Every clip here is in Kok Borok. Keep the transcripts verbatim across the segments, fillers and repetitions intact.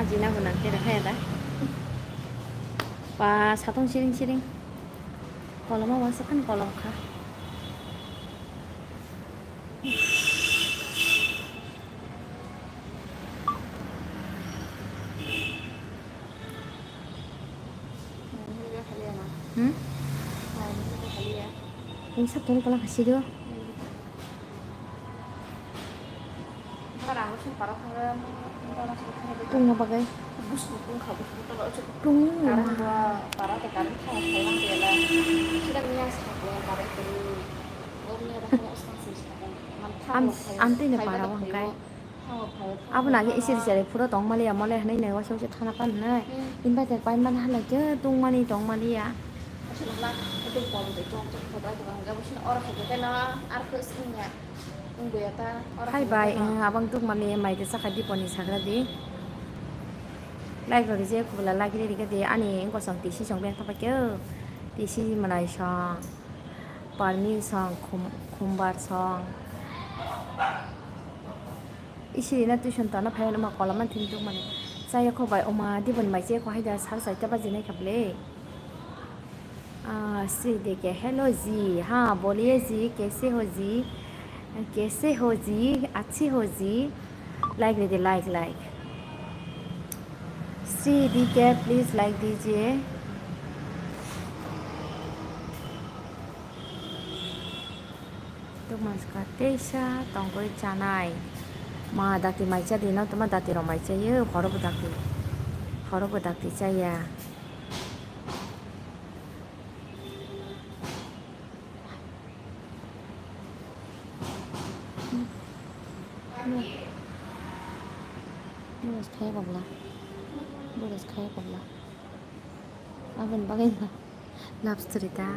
Ajina bo nang khe rw khe da. Ba, satong siring siring. Koloma wansukha ni kolom kha. Hmm? Ini sab tol pala kasi do. Tungma bagwi. Tung. Am, amtwi no para o hwnkhe. Abo nang khe isi rijak phuru tong maliya mole hinui nai waisa waisa thana pan hinui. Hmm. Inverter pai man halai khe tungmani tong maliya. Hai bai, eh, abang tungmani mai de saka diponi sagra di. Like rok je kubula like ri rikha di ani engko song tisi song beng thapa khe tisi manai song. Parmi song, khum-, khumbar song. Isiri na tuition tana phai ma koloma thim tuk mani. Chaya kho bai oma dibon mai che kho haida sar saita baji nai kha ble. Ah, Sri Dike, hello ji, ha, boliye ji, kaise ho ji? Kaise ho ji? Achhi ho ji? Like ridi, like, like. Sri D K, please like dijiye. Tuk manska teisa tongkoi chanai. Ma dati mai cha di no, toma dati rok mai cha ye, horo bo dati. Horo bo dati chaya. Brush khai pabla. Brush khai pabla. Aboni bagwi love story ta.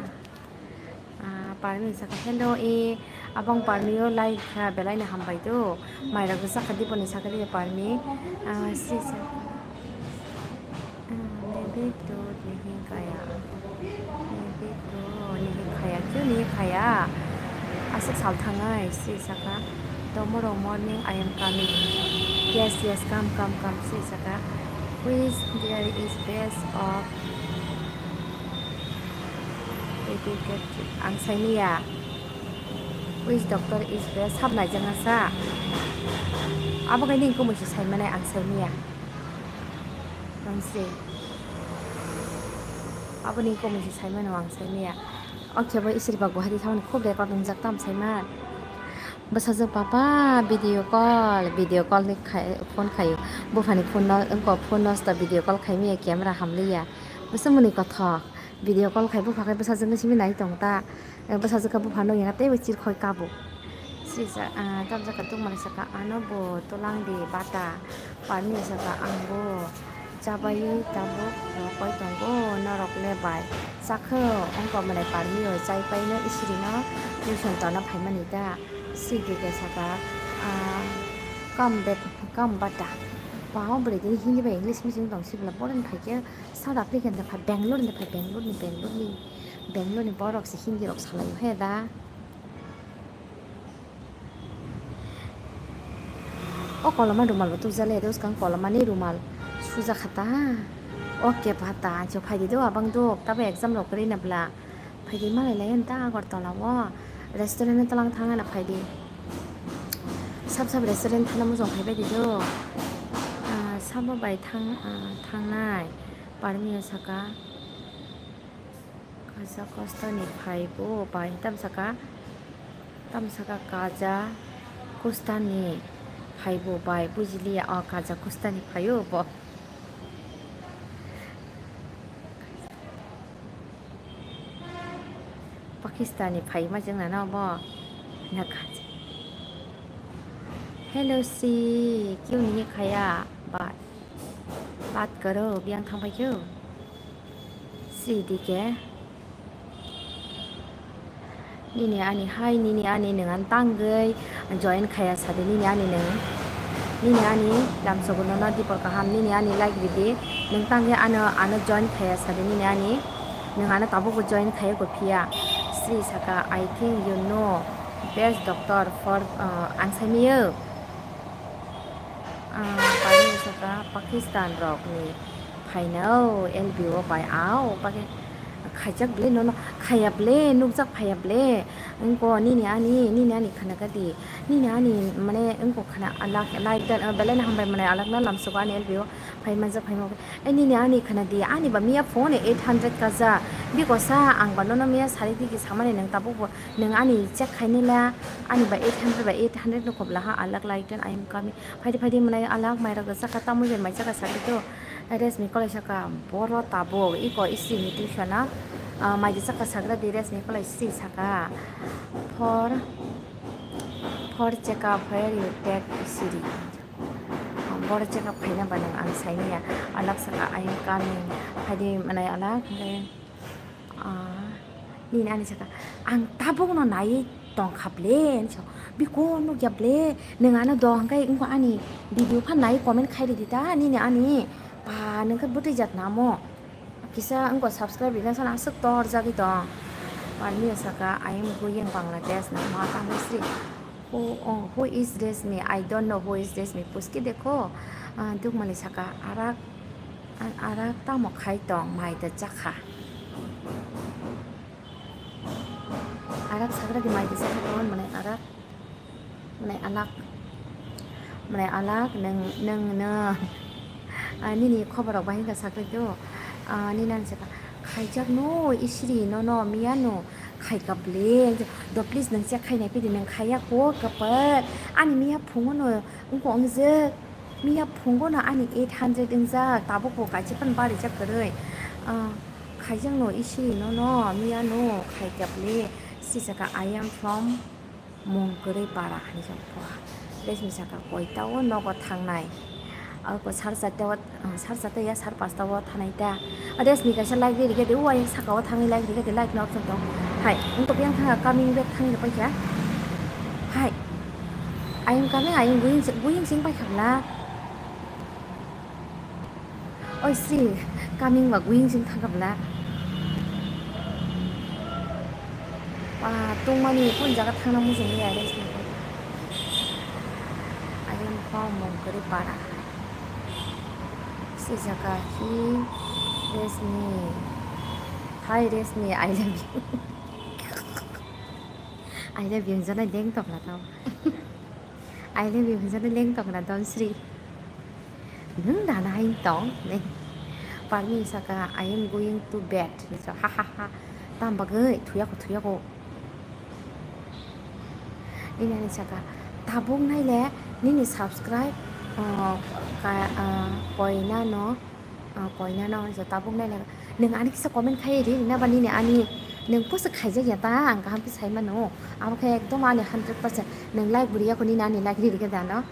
Ah, Parmi saka, "Hello, e, abang Parmi o like kha, belai no hambai do. Mai rok saka diponi saka di Parmi." Ah, si sa-, ah, maybe to nihi kaya. Maybe to nihi kaya. Kyo nihi kaya? Aswk sal thangai, si saka. Tomorrow morning I am coming. Yes, yes, come, come, come, si saka. Which there is best of Ang saimaya. Which doctor is best? Sab naijakna sa. Abo khe nini kumui se saimane ang saimaya. Nang se. Abo nini kumui se saimano ang saimaya. Oke bo isir ba Guwahati thangmani khub record wngjak tam saiman. Bwsajwk papa video call, video call ni khai, phone khaio. Buphani phone no, wngkok phone nosto video call khaimaya camera hamliya. Bwswk mwnwi kothok. Video call khai bupha khai bwsajwkni simi nai tong ta. Bwsajwk khe buphano yang teibo chirkhoi kabo. Sisa, ah, tamjaka tungmani saka ano bo tolang di bata. Parmi saka ang bo chabaiwi tabuk rokoi tongo norok le bai. Chakhe ongkha mwnai Parmi o chai paino isiri no tuition tona phaimani da. Sidi khe saka, ah, come back, come bata. Pao bwrwi tini Hindi bai English missing tong sibla bohrok phaikhe. South Africa ni phai, Bangalore ni phai, Bangalore ni, Bangalore ni, Bangalore ni borok se Hindi rok salai o he da. O koloma rumal bo tubjale, do swkang koloma ni rumal suja kha ta. Oke pa ta, acho phai di do abang do, tabo exam rok kwrwi na bla. Phai di malai lai ta Agartala o, restaurant ni tlang thang na phai di. Sab sab restaurant thana mujung phai bai di do. Ah, sabo bai thang, ah, thangnai. Parmi o saka, kaza kosta ni phai bo bai, tam saka, tam saka kaza kosta ni phai bo bai, bujiliya, o kaza kosta ni phai o bo. Pakistan ni phai ma jeng nana bo. Na kaza. Hello si, kyo ni khaya, bat. Bat karo, biyang thang pai kyo. Sidi khe. Nini ani hai, nini ani nwng ani tangwi join khaya sadi nini ani nwng. Nini ani lamsogo nono dipor kaham, nini ani like ridi. Nwng tangwi ano, ano join khaya sadi nini ani. Nwng ano tabukbo join khaya go phiya. Sri saka, "I think you know best doctor for, uh, ang saimiyo." Ah, Parmi saka. Pakistan rokni phaino L B O bai, ao, Paki-, khaijak ble nono, khaya ble, nukjak phaya ble, wngko nini ani, nini ani khana kadi, nini ani mane wngko khana alak, like dan, belai no hambai mane alak na lamsogo ani L B O phai manjak phai mo. Ai nini ani khana di, ani ba miya phone eight hundred kaja, bikosa ang ba nono miya sari digi samani nang tabuk bo nang ani check khainila, ani ba eight hundred ba eight hundred no khobla ha alak like dan I am coming. Phaidi phaidi mwnai alak mairok rwchakha, tamwi bai mai chakha sakhe to. Resmi kolai saka, boro tabuk iko isri ni tuition a, ah, mai rwchakha sagra di, Resmi kolai sri saka, for, for check up where you take isri. Ah, boro check up khaina ba nang ang saini ya. Alak saka I am coming. Phaidi mwnai alak, hwnkhe Ah, nini ani saka, "Ang tabukno naiwi tongkha ble," hinwi sa. "Biko nukya ble, nwng ano do hwnkhe wngkha ani video phan naiwi comment khai ridi ta, nini ani pa nwng khe bwtwi jat namo. Kisa wngkha subscribe rina sana aswk torjagwi tong." Parmio saka, "I am going Bangladesh, no ma tangwi sri." Who, oh, who is Resmi? I don't know who is Resmi. Puski dekho. Ah, Dukmali saka, arak Ang arak tamo khai tong, mai da chakha. Arak sagra di mai da chakha tong, mane arak, mane alak, mane alak, neng, neng, neng. Ah, nini khobor rok bahai ka sakri do. Ah, nini ang saka, khaijak no, isri no, no, miya no, khai ka ble. Do please nang check khai nai pidi nang khaya ko kapal. Ani miya phungo no, wngko wng jek. Miya phungo no ani eight hundred wngjak, tabuk bo kaisa phano barijak kwrwi. Ah, khaijak no isi no no, miya no khai tabli. Sisaka, "I am from Mungkwrwi para," hinwi sa pho. Resmi saka, "Koita o nogo thangnai?" Ako sar charta o, ah, sar charta ya sar pasta o thanai ta. Resmi kaisa like riri khe de, uai saka o thangwi like riri khe de, like no option tong. Hai, wngkha biyang thangkha, coming back thangwi rw paikha. Hai. Ayung coming, ayung going, going sing pai khabla. Oi sri, coming ba going sing thang khabla. Wa, tungmani kun jaga thangna mujung ya, resmi. Ayung pho mung kari para. Si jaga hi, resmi. Hi, resmi, I love you. I love you, jana deng tokla tau. I love you, jana deng tokla tau, Sri. Nung dana hai tong, ne. Parmi saka, "I am going to bed." So, ha, ha, ha. Tam bagwi, thuya ko, thuya ko. Ini ani saka, "Tabuk nai le, nini subscribe, uh, ka, uh, koina no, Ah, koina no, so tabuk nai nang. Nung ani kisa comment khai ri, rina ba nini ani, nung post khaijak ya ta, ang kaham khe sai mano. Abo khe ekdom ani hundred percent. Nung like bo riya ko nini ani like ri rikha da no.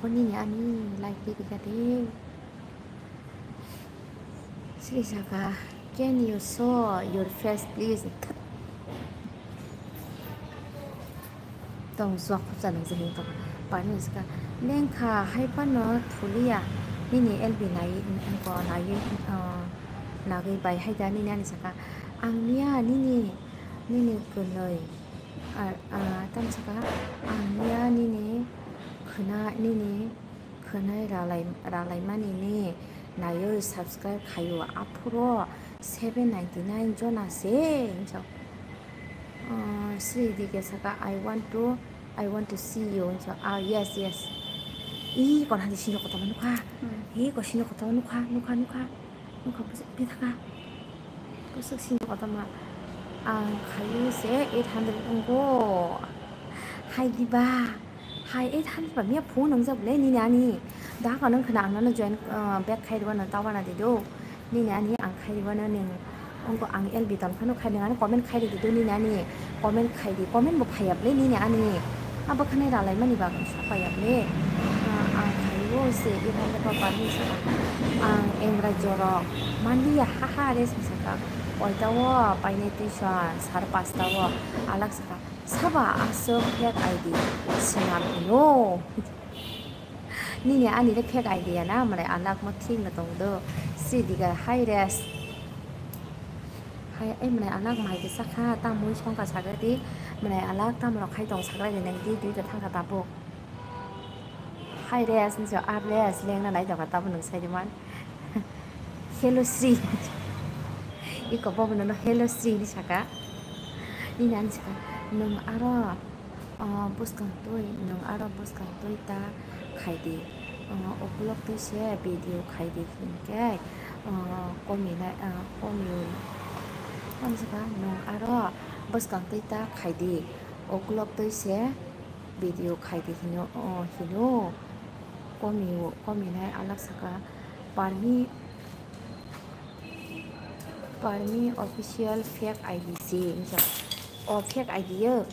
Ko nini ani like ri rikha de. Sri saka, "Can you show your face, please?" Tong suak khupsa nung se hing tong. Pani saka, "Lengkha, hai phano thuliya, nini L B nai, ko nai, ah, nagwi bai hai da nini ani saka, ang miya nini, nini kwnwi, ah, ah, tam saka, ang miya nini khwna, nini khwnai ralai, ralai mani ni naiwi subscribe khaio, aphuru seven ninety nine jona se," hinwi sa. Ah, Sri dike saka, "I want to, I want to see you," hinwi sa. Ah, yes, yes. I kon hani sinjo kotorma nukha. Hmm. I ko sinjo kotorma nukha, nukha, nukha. Nukha bwswk bethaka. Bwswk sinjo kotorma. Ang khaio se eight hundred wngko. Hai diba. Hai, eight hundred ba miya phone nungjak le nini ani. Da ka nung khna ang nono join, uh, back khai rwano ta wana di do. Nini ani ang khai rwano ning. Ongko ang L B ton phano khai nung ani comment khai di do nini ani. Comment khai di. Comment bo phaiya le nini ani. Abo khna ralai mani ba ang sapaiya le. Uh, ang khai o se eight hundred ba parmi sa. Ang engra jorok. Manliya ha ha re saka. Oita o paine tuition sar pasta o alak saka. Saba aswk fake I D swnam hino. Nini ani le fake I D ya na, mane alak mo thik no tong do. Sri diga hai res. Hai, ai mane alak mai de sakha, ta mui songkha sagadi. Mwnai alak tamo rok khai tong sakrai de nai di dui ta thang kha tabuk. Hai res ni so ar res leng na nai tong kha tabuk nung sai di man. Hello Sri. Iko bo no hello Sri ni saka. Ni nan saka nung aro. Ah, bwskang twi, nwng aro bwskang twi ta khai di. Ah, ukulok twi se video khai di hinkhe, ah, komi nai, ah, komi, tamo se ba nwng aro bwskang twi ta khai di. Ukulok twi se video khai di hino, oh, hino. Komi, komi nai alak saka parmi. Parmi official fake I D si, wngkha. O fake I D yo.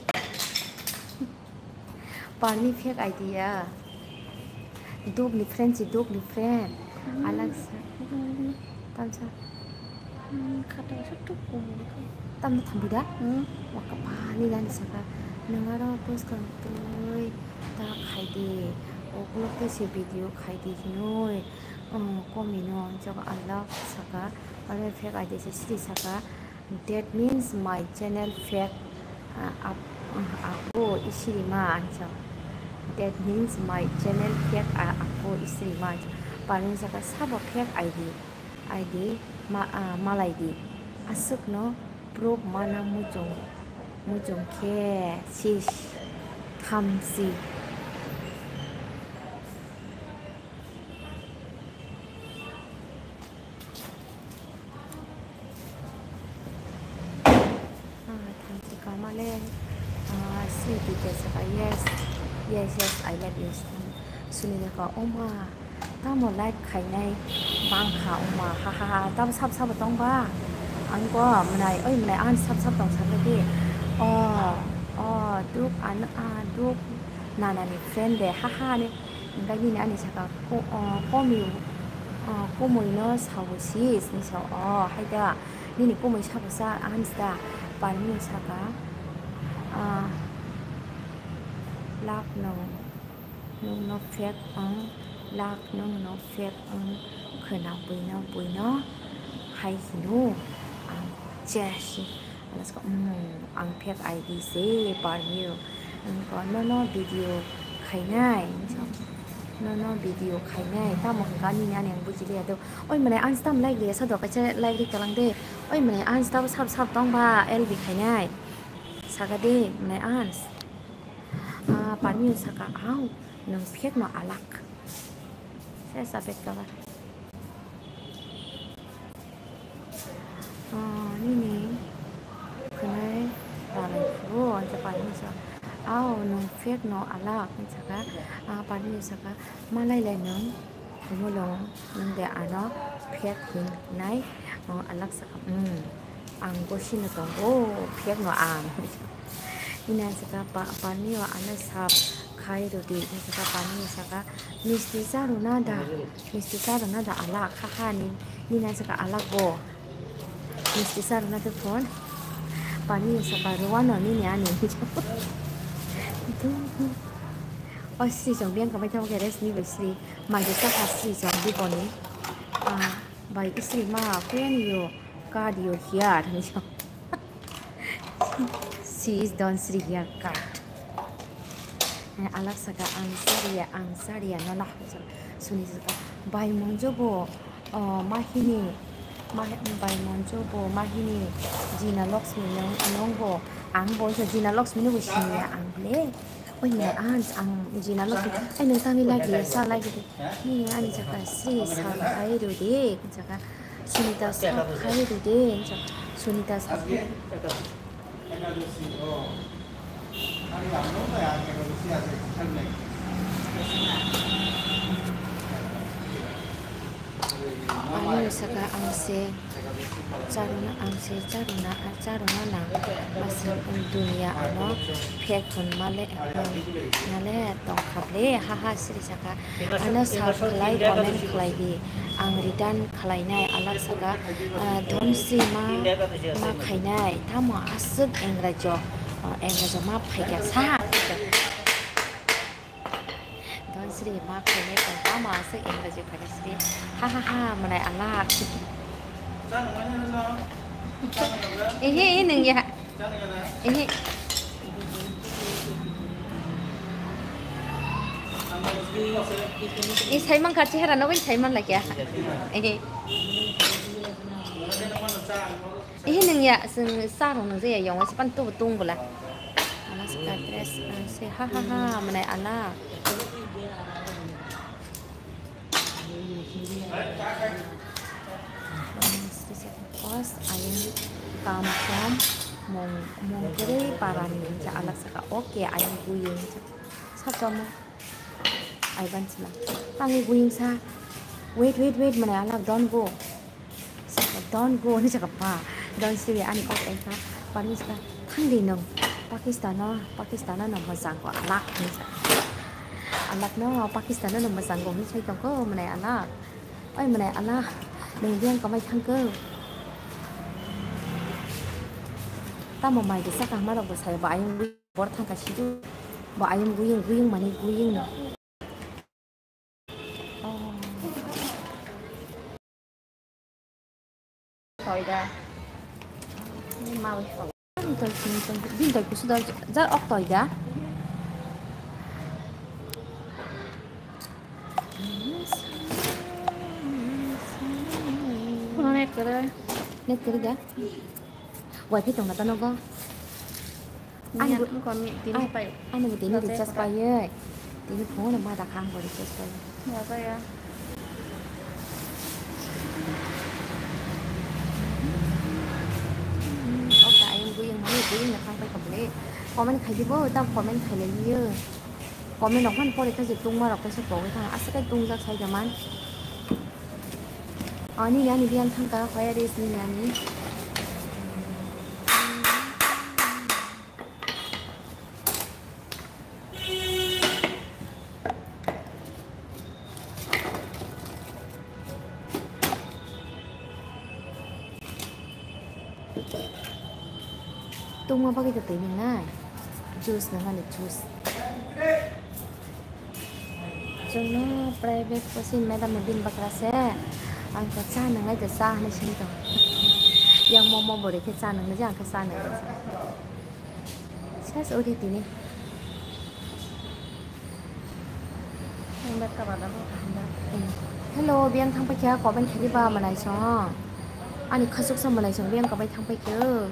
Parmi fake I D ya. Duk ni friend si, duk ni friend. Hmm. Alak sa. Hmm. Tamsa. Hmm, khato sa tuk kum. Tamno thambi da? Hmm. Waka pani nani saka. Nangaro post kang tui ta khai di. Ukulok twi se video khai di hinoi. Oh, komi no, jok alak saka, aro fake I D se siri saka, "That means my channel fake, ah, ap-, ah, apo isiri ma," ansa. "That means my channel fake, ah, apo isiri ma," ansa. Parmi saka, "Sabo fake I D, I D ma, ah, malai di. Aswk no proof mana muchung, muchung khe sis thamsi." Ah, thank you, Kamale. Ah, sweetie, ke saka, yes. Yes, yes, I love you. Sunile ka, oma, tamo like khainai bangkha, oma, ha, ha, ha, tamo sab, sabo tongba? Ang ko, mwnai, oi, mwnai, ang sab, sab tong sakle di. Oh, oh, duk, an, ah, duk, nanani friend de, ha, ha, ni. Hingke nini ani saka ko-, o, komi, o, komui no sao sis, ni sao, o, hai da, nini komui sabo sa, ani sa da, parmi saka, a, lak no, nwng no fake ang, lak nwng no fake ang, khwna bui no, bui no, hai hino, ang, ches. Alaska, "Hmm, ang fake I D se, Parmio." Ang ko, "No, no, video khainai." So, "No, no, video khainai." Tamo hwnka nini ani ang bujiliya do. Oi, mane, ang stam like riya, sa do kaisa like ri kalang de. Oi, mane, ang stam sab, sab tong ba, L B khainai. Saka de, mane, ang. Ah, Parmio saka, "Au, nwng fake no alak." Se sa bet ka ba. Ah, nini khwnai ralai phuru, hwnsa Parmio sa, "Ao, nwng fake no alak," hwnsa kha. Ah, Parmio saka, "Malai le nwng, kumulung, nwng de ano fake hinai, oh, alak saka, hmm, ang gosino tongo, fake no ang." Nini saka, "Pa-, Parmio ano sab khai rwdi," hwnsa kha, Parmio saka, "Misti charwna da?" Misti charwna da alak, ha ha ni, nini saka alak bo. Misti charwna de phone. Parmio saka rwano nini ani. O sri chong biyang kamai thang khe rest ni bai sri. Mai de saka sri chong di boni. Ah, bai sri ma, when you cut your hair? She is Dhansiri haircut. Eh, alak saka ang sariya, ang sariya, no, no, suni saka, "Bai monjo bo, oh, mahini, mah-, bai monjo bo, mahini, Jina Lakshmi nong, nong bo, ang bo, so Jina Lakshmi no bo siniya, ang le, oi, ne, ang, ang Jina Lakshmi, ai, nung tangni lagi, sa lagi de, ni, ani saka, si, sa, ai, ru de, saka, Sunita sab khai rw de, Sunita sab khai. Ani saka ang se charwna, ang se charwna, charwna nang. Aswk dunia ano fake hwn male, male tong kha ble, ha ha sri saka. Ano sa khlai, comment khlai di. Ang return khlainai, alak saka, ah, Dhonsri ma, ma khainai. Tamo aswk Engrajo, ah, Engrajo ma phaikha sa. Dhonsri ma khainai, tamo aswk Engrajo phaikha sri. Ha ha ha, mwnai alak. Ehe, ehe, nwng ya. Ehe. I sai mankha chehara no bai sai man laikya. Ehe. Ehe nung ya, sung sa rung nung ya yong, sepan tu tung bula. Ala suka dress, ah, se ha ha ha, manai ala. Kos, I am come from Mong-, Mongkere Parani, sa alak saka, okay, I am going, sa chomo. Aiban sila. Tangi going sa. Wait, wait, wait, manai alak, don't go. Saka, don't go, ni saka pa. Don't stay, ani kok ai ka. Parni saka, thang di nung. Pakistan no, Pakistan no nung mojang ko alak, ni saka. Alak no, Pakistan no nung mojang ko, ni sai tong ko, manai alak. Oi, manai alak. Nung biang kamai thang ko. Tamo mai de saka, ma rok bo sai ba ayung. Bor thangka sidu. Bo ayung guyung, guyung mani guyung no. Oh. Toida. Ni mawi so. Bini toi sini toi, bini toi kusu dor jar ok toida. Kono net kere. Net kere ga. Wifi tong na ta nogo. Ani bo, ani bo tini recharge pai. Tini phone ma da kha ang bo recharge pai. Okay, ayang buyung mani buyung na thang pai kha bole. Comment khai di bo, ta comment khai lai liyo. Comment rok man pore kha je tungma rok kaisa pogwi thang. Aswk kai tungjak sai da man. Ani ani biyang thang ka, hoya ris ni ani. Tungma bagwi to twi nwngnai. Juice nwngnani juice. Chwngno private coaching madam ni bini bakra se. Ang to cha nwngnai de cha hinwi sini to. Yang momo bo rikhe cha nwngnai je ang khe cha nwngnai. Sas ori tini. Hello, biyang thang paikha, comment khaidi ba mwnaisong. Ani khasuksa mwnaisong biyang kabai thang paikha.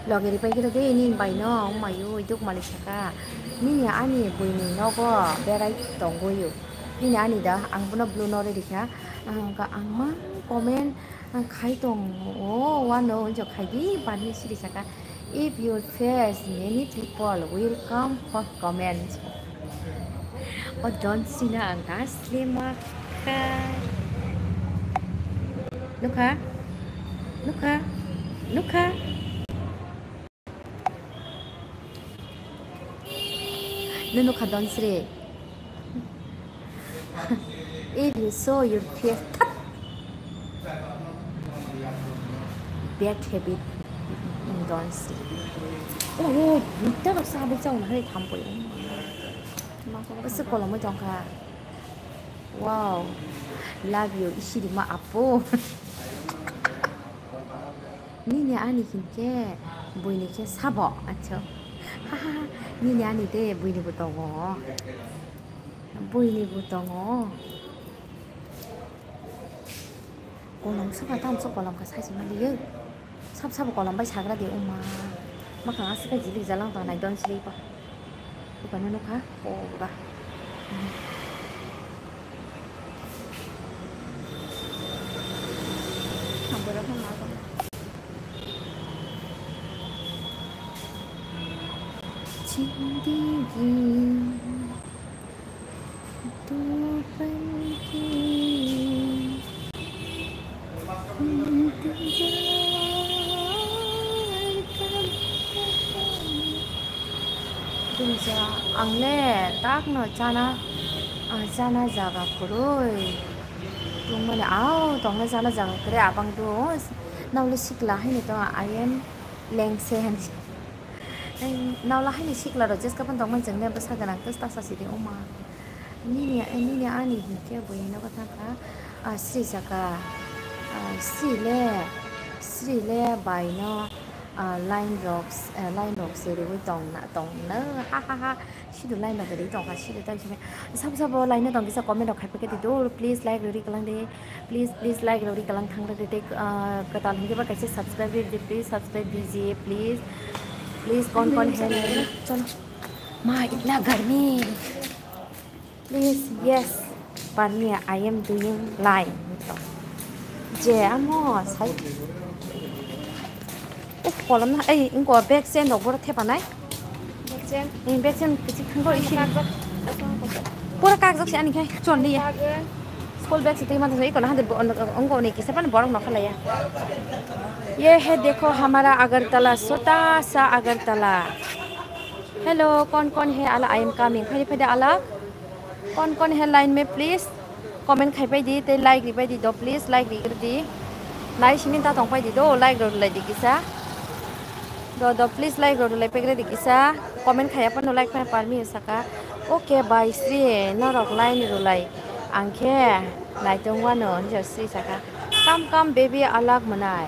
Loge ri paikha de nini bai no, mayo, iduk malik saka. Nini ani buini nogo berai tongo yo. Nini ani da, ang bono blue no rikha. Ang ka, ang ma comment Ang khai tong o, wano, unjo khai di, bani siri saka. If you face, many people will come for comment. O don sina ang asli maka. Nukha? Nukha? Nukha? Nunu kha don sri. If you show your face, thak. Bad habit, don sri. Oh, oh, nita rok sabi chau na hari thampoi. Asa kolomoi tongkha. Wow, love you, isiri ma apo. Nini ani hinkhe buini khe sabo, acho. Haha, nini ani de buini bo tongo. Buini bo tongo. Kolom saka tamso kolom ka saisi maliyo. Sab sabo kolom bai sagra de uma. Makhang aswk jilik jalang tongnai don sri pa. Buphano nukha, o ba. Chindigi. Ang le tak no chana, ah, chana jaga kwrwi. Tongmani au tongna chana jaga kwrwi abang do. Nao le sikla haino tong I am lengse. Nao le haino sikla rok jeska phano tongmani chwng le bwsa gwnang tei tasa sidi oma. Nini, nini ani hinkhe buini nogo thangkha, ah, sri saka, ah, sri le, sri le baino, ah, line rok, ah, line rok se riwi tong na, tong na, ha, ha, ha. Sidu line rok riwi tong kha, sidu tai sini. Sabo, sabo line no tong kisa comment rok khai pake di do. Please like riri kalang de. Please, please like riri kalang thang de. Ah, katal hindi ba kaisa subscribe riri de. Please subscribe dijiye, please. Please, kon kon hai, chalo. Ma, itna garmi. Please, yes. Parmi, I am doing line. Je, amo, sai. Uf, kolom na, ei, ingko bag chain rok boro thepa nai. Bag chain? Ei, bag chain kichik thangko isi. Pura kakjak se ani khai, chon liya. School bag se twi mantha, iko na hande, ongko ni kisa pan borok nokha laya. Ye hai dekho, hamara Agartala, chota sa Agartala. Hello, kon kon hai ala, I am coming. Phaidi, phaidi ala. Kon kon hai line me, please. Comment khai pai di, tei like ri pai di do, please, like ri di. Nai simi ta tong pai di do, like rw lai di kisa. Do, do, please, like rw lai pegre di kisa. Comment khai apa no like pai parmi saka. Okay, bye, Sri, norok line rw lai. Ang khe nai tong wano, hinjo Sri saka. Come, come, baby, alak manai.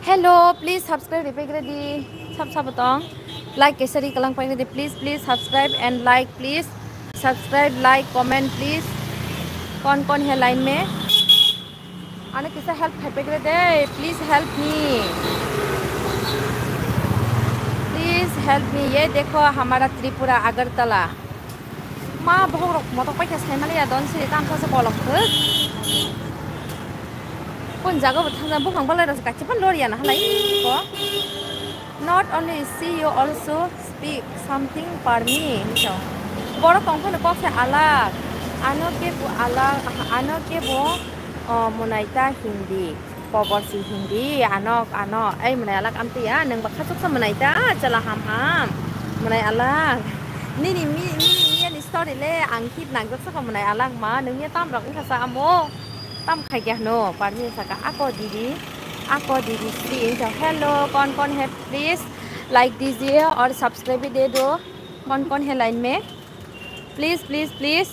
Hello, please subscribe ri pegre di. Sab sab tong. Like kesa ri kalang pegre di. Please, please subscribe and like, please. Subscribe, like, comment, please. Kon kon hai line me? Ano kisa help khai pegre de. Please help me. Please help me. Ye dekho hamara Tripura Agartala. Ma bohok rok motok paikha saimaliya don siri tamsa se kolok thwk. Kon jaga bo thangja buphang balai rok kachi pan loriya na halai ko. Not only see you, also speak something for me, hinwi sao. Borok tong phano kok se alak. Ano kebo alak, ano kebo, o, mwnaita Hindi. Kobor si Hindi, anok, ano, ei mwnai alak amtwi ya, nwng bakha chuksa mwnai ta, chala ham ham. Mwnai alak. Nini mi, nini miyani story le, ang hit nang jaksa ko mwnai alak ma, nwng ya tam rok wngkha sa amo. Tam khai kya hno, parmi saka, ako didi, ako didi si, so, hello, kon kon hai, please, like dijiye aur subscribe bhi de do, kon kon hai line mein. Please, please, please.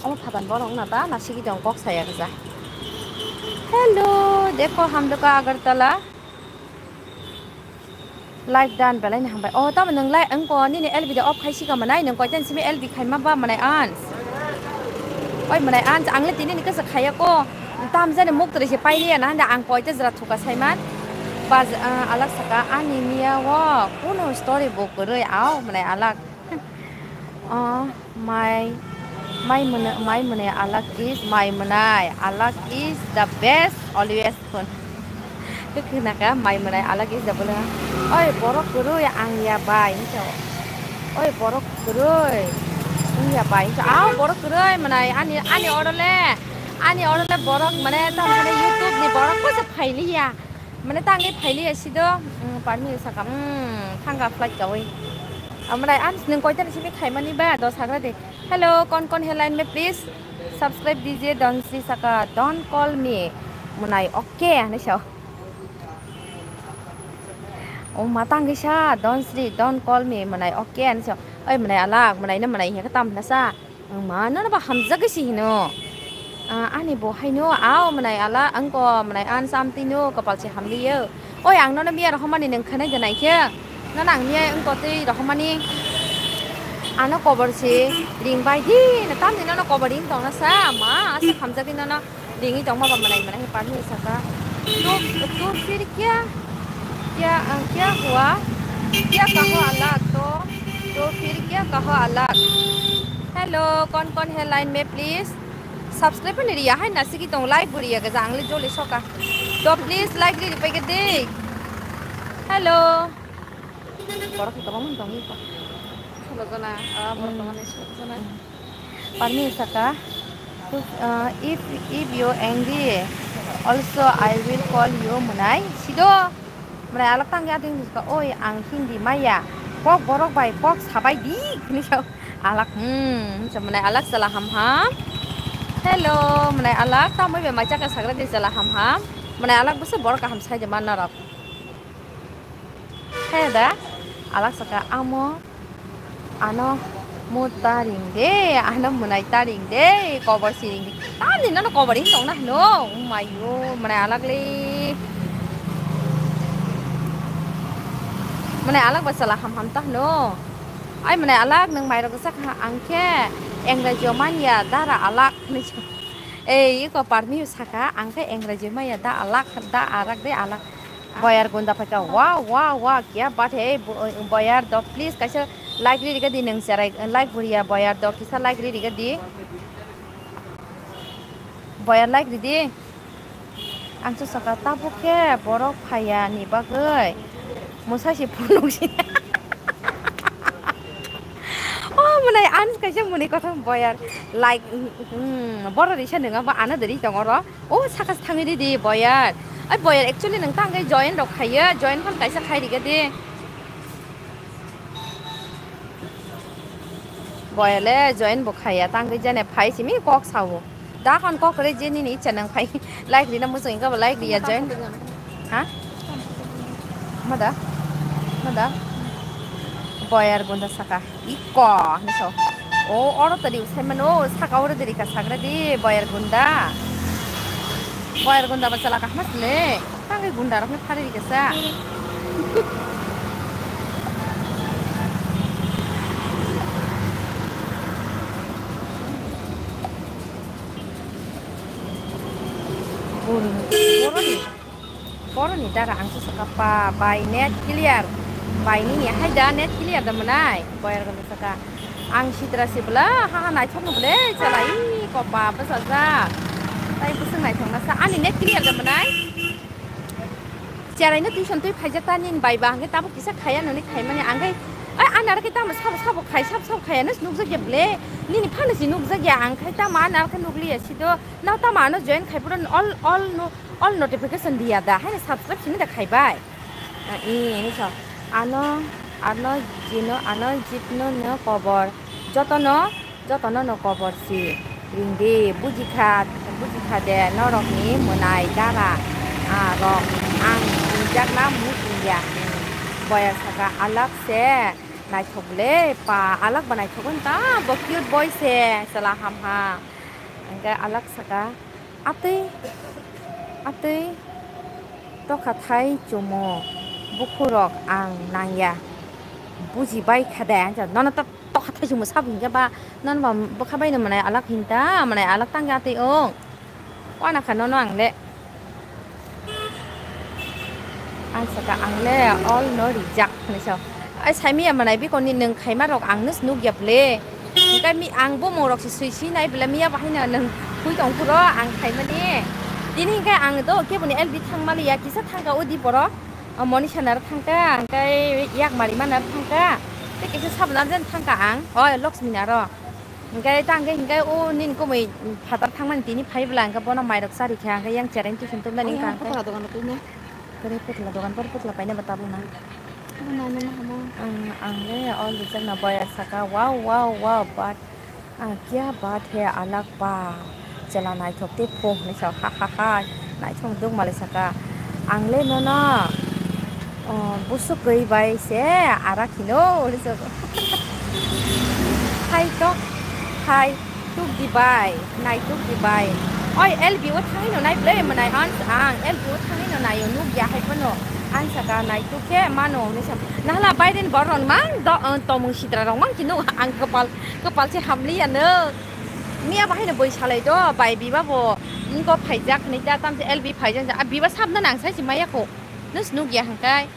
Omo phapan borok wngna ta nasigi tong kok saya kisa. Hello, dekho hamdaka Agartala. Live dan belai ni hambai. Oh, tamo nwng lai wngko nini L B de off khai sika manai, nwng koitan simi L B khai ma ba manai ans. Oi manai ans, ang le tini ni kasa khaya ko. Tam jani muk tore se pailiya na handa ang koita jra thuka saiman. Baj, ah, alak saka ani miya wo kuno story bo kwrwi au manai alak. Oh, my, my mwnai, my mwnai alak is, my mwnai alak is the best always phone. Khe khna kha, my mwnai alak is the bole. Oi, borok kwrwi ang ya bai, hinwi sao. Oi, borok kwrwi wng ya bai, hinwi sao. Au, borok kwrwi mwnai, ani, ani oro le, ani oro le borok mane, ta mane YouTube ni borok ko se phailiya. Mane tangwi phailiya sido, mm, parmi saka, mm, thanga flight kawi. Amrai ans nwng koitan simi khaimani ba, dos hagra de. Hello, kon kon hai line me, please subscribe dijiye, Don Sri saka, don't call me. Mwnai, okay, hinwi sao. O ma tangwi sa, Don Sri, don't call me, mwnai, okay, hinwi sao. Oi, mwnai alak, mwnai na mwnai hiya tam na sa. Ang ma nono ba hamjagwi si hino. Ah, ani bo haino, ao mwnai ala, angko mwnai an samtino, kapal se hamliyo. Oi, ang nono miya rohormani nwng khanai de naikhe. Nono ang miya wngko twi rohormani. Ano kobor se ring bai di, na tamni nono kobor ring tongna sa, ma, aswk hamjagwi nono. Ringwi tongma ba mwnai mwnai hai parmi saka. To, to phir kya, kya, ah, kya hua? Kya kaho alak to? To phir kya kaho alak? Hello, kon kon hai line me please? Subscribe ni riya hai nasigi tong, like bo riya gaja ang le joli soka. To please like ri pai de. Hello. Borok ni kwbangma tongwi ko. Solo jona, ah, borok tongmani solo jona. Parmi saka, uh, if, if you angry, also I will call you mwnai. Sido, mwnai alak tangya ding saka, oi, ang Hindi maya. Kok borok bai, kok sabai di, hinwi sao. Alak, hmm, so mwnai alak chala ham ham. Hello, mwnai alak, tamoi bai mai chaka sagra di chala ham ham. Mwnai alak bwswk borok kaham sai de man norok. He da, alak saka amo, ano, Mo taring de, ano mwnai taring de, kobor siring de. Tamni nono kobor ring tongna hwno, umayo, mwnai alak le. Mwnai alak ba chwla ham ham ta hwno. Ai mwnai alak nwng mairok sa kha ang khe engrajio manya dara alak. Ei, iko parmi saka, ang khe engrajio maya da alak, da arak de alak. Boyar gunda phaika, wow, wow, wow, kya baat hai, bo-, boyar do, please kaisa like ri riga di nung cherai, like buriya boyar do, kisa like ri riga di. Boyar like ri di. Ang chu saka tabuk khe borok phaiya ni bagwi. Mwsa si phunuk si. Oh, mwnai, ang kaisa mwnai kothom boyar. Like, mm, boro risa nung abo ano deri tong oro. Oh, saka thangwi di di boyar. Ai boyar, actually nung tang khe join rok khaiya, join phan kaisa khai riga di. Boyale join bo khaiya, tangwi jene phai simi kok sao. Da kon kok re je nini icha nang phai. Like rina muchung inga bo like riya join. Ha? Mada? Mada? Boyar gunda saka. Iko, ni so. O, oro tadi usai mano, saka oro diri ka sagra di, boyar gunda. Boyar gunda ba chala kahma sile. Tangwi gunda rokni phari rikasa. Boroni, boroni dara ang susu kapa bai net clear. Bai nini hai da net clear da manai. Boyar ganda saka. Ang sitra sibla ha ha naithok no ble chalai kopa bwsajak. Tai bwswng naithok nasa ani net clear da manai. Cherai no tuition twi phaijak ta nini bai ba hwnkhe tabuk kisa khaya noni khaimani ang khe ai ani aro khe tamo sabo sabo khai sabo sabo khaya no nukjak ya ble nini phano si nukjak ya ang khai tamo ani aro khe nukliya sido nao tamo ano join khai puro all all no all notification diya da haino subscribe sini da khaibai. Ah, ini ini so ano ano jino ano jitno no kobor jotono Jotono no kobor si ring di, buji kha, buji kha de, norok ni mwnai dara, ah, rok ang ringjakna muchung ya. Boyar saka alak se naithok le pa, alak ba naithok wng ta, bo cute boy se, chwla ham ha. Hingke alak saka, atwi, atwi, tokha thai chumo, bukhurok ang nangya, buji bai kha de, nono to. Tokha thaichung bo sabo hinkhe ba, nono ba bwkha bai no mwnai alak hinta, mwnai alak tangya twi ong. Wana kha nono ang le. Ang saka ang le all no rijak hinwi sao. Ai saimiya mwnai bikoni nwng khaima rok ang no nukya ble. Hinkhe mi ang bumung rok se sui sui nai ble miya bahai no nwng hui tong phuro ang khaimani. Tini hinkhe ang do keboni L B thangmaliya kisa thangka udi borok. O Monisha naro thangka, hingke Yakmari ma naro thangka. Tei kaisa sabna jen thangka ang, o Laxmi naro. Hingke ta hingke, hingke o nini komoi phatar thangmani tini phai bwla hingke bono mairok charikha, hingke yang chereng tuition tubnani wngkha hingke. Putla dogan tubna. Kore putla dogan, boro putla paina ba tabukna. Ang, ang le o rijak na boyar saka, wow, wow, wow, but Ah, kya baat hai alag pa. Chwla naithok tei pho hinwi sa, ha ha ha. Naithok duk malai saka. Ang le nono, oh, busuk kwi bai se arak hino hinwi sa. Hai tok, hai tuk di bai, nai tuk di bai. Oi, L B o thangwi no nai ble mwnai ans ang. L B o thangwi no naio nuk ya hai phano. Ang saka nai tuk khe mano hinwi sa. Nahla baiden borok mang do, uh, tomung sitra rok mang kino ang kwpal. Kwpal se hamliya no. Miya bahai no boi salai do, bai biba bo wngko phaijak hinui ta, tamse L B phaijak, a biba sabna nang sai se maya kho. Nus nukya hingkai.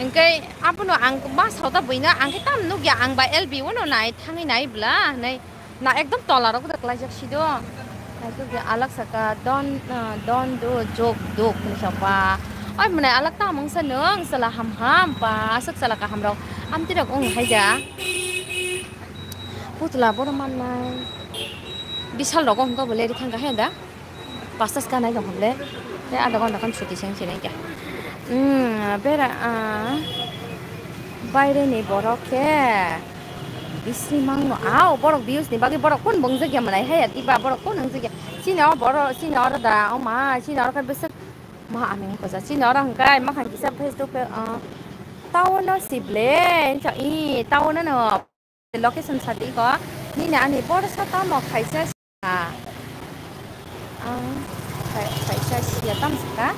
Hingkai abono ang ma sao ta buino, ang khe tam nukya, ang ba L B uno nai thangwi nai bwla hinui. Na ekdom tola rok da klaijak si do. Nai nukya alak saka don, ah, don do jok dok hinui sapa. Oi mwnai alak ta mungsa nung sala ham ham pa, aswk sala kaham rok. Amtwi rok wng hai da. Putla bono mannai. Bishal rogo hwnkha bo leri thangkha he da. Pastas kanai rok hwnle. Tei adha ghonta khan chuti se wng sinai kha. Hmm, bera, ah, baire ni borok khe bising mangno. Ao, borok views ni bagwi borok kun bwngjak ya mwnai haya diba borok kun wngjakya. Chini o borok, chini oro da, o ma, chini oro khe bwswk ma ani wngkha ja. Chini oro hwnkhe makhan kisa face to face, ah, town o sible, i town o no. Location sadi ko. Nini ani borsa tamo khaisa sia. Ah, khai-, khaisa sia tamo saka.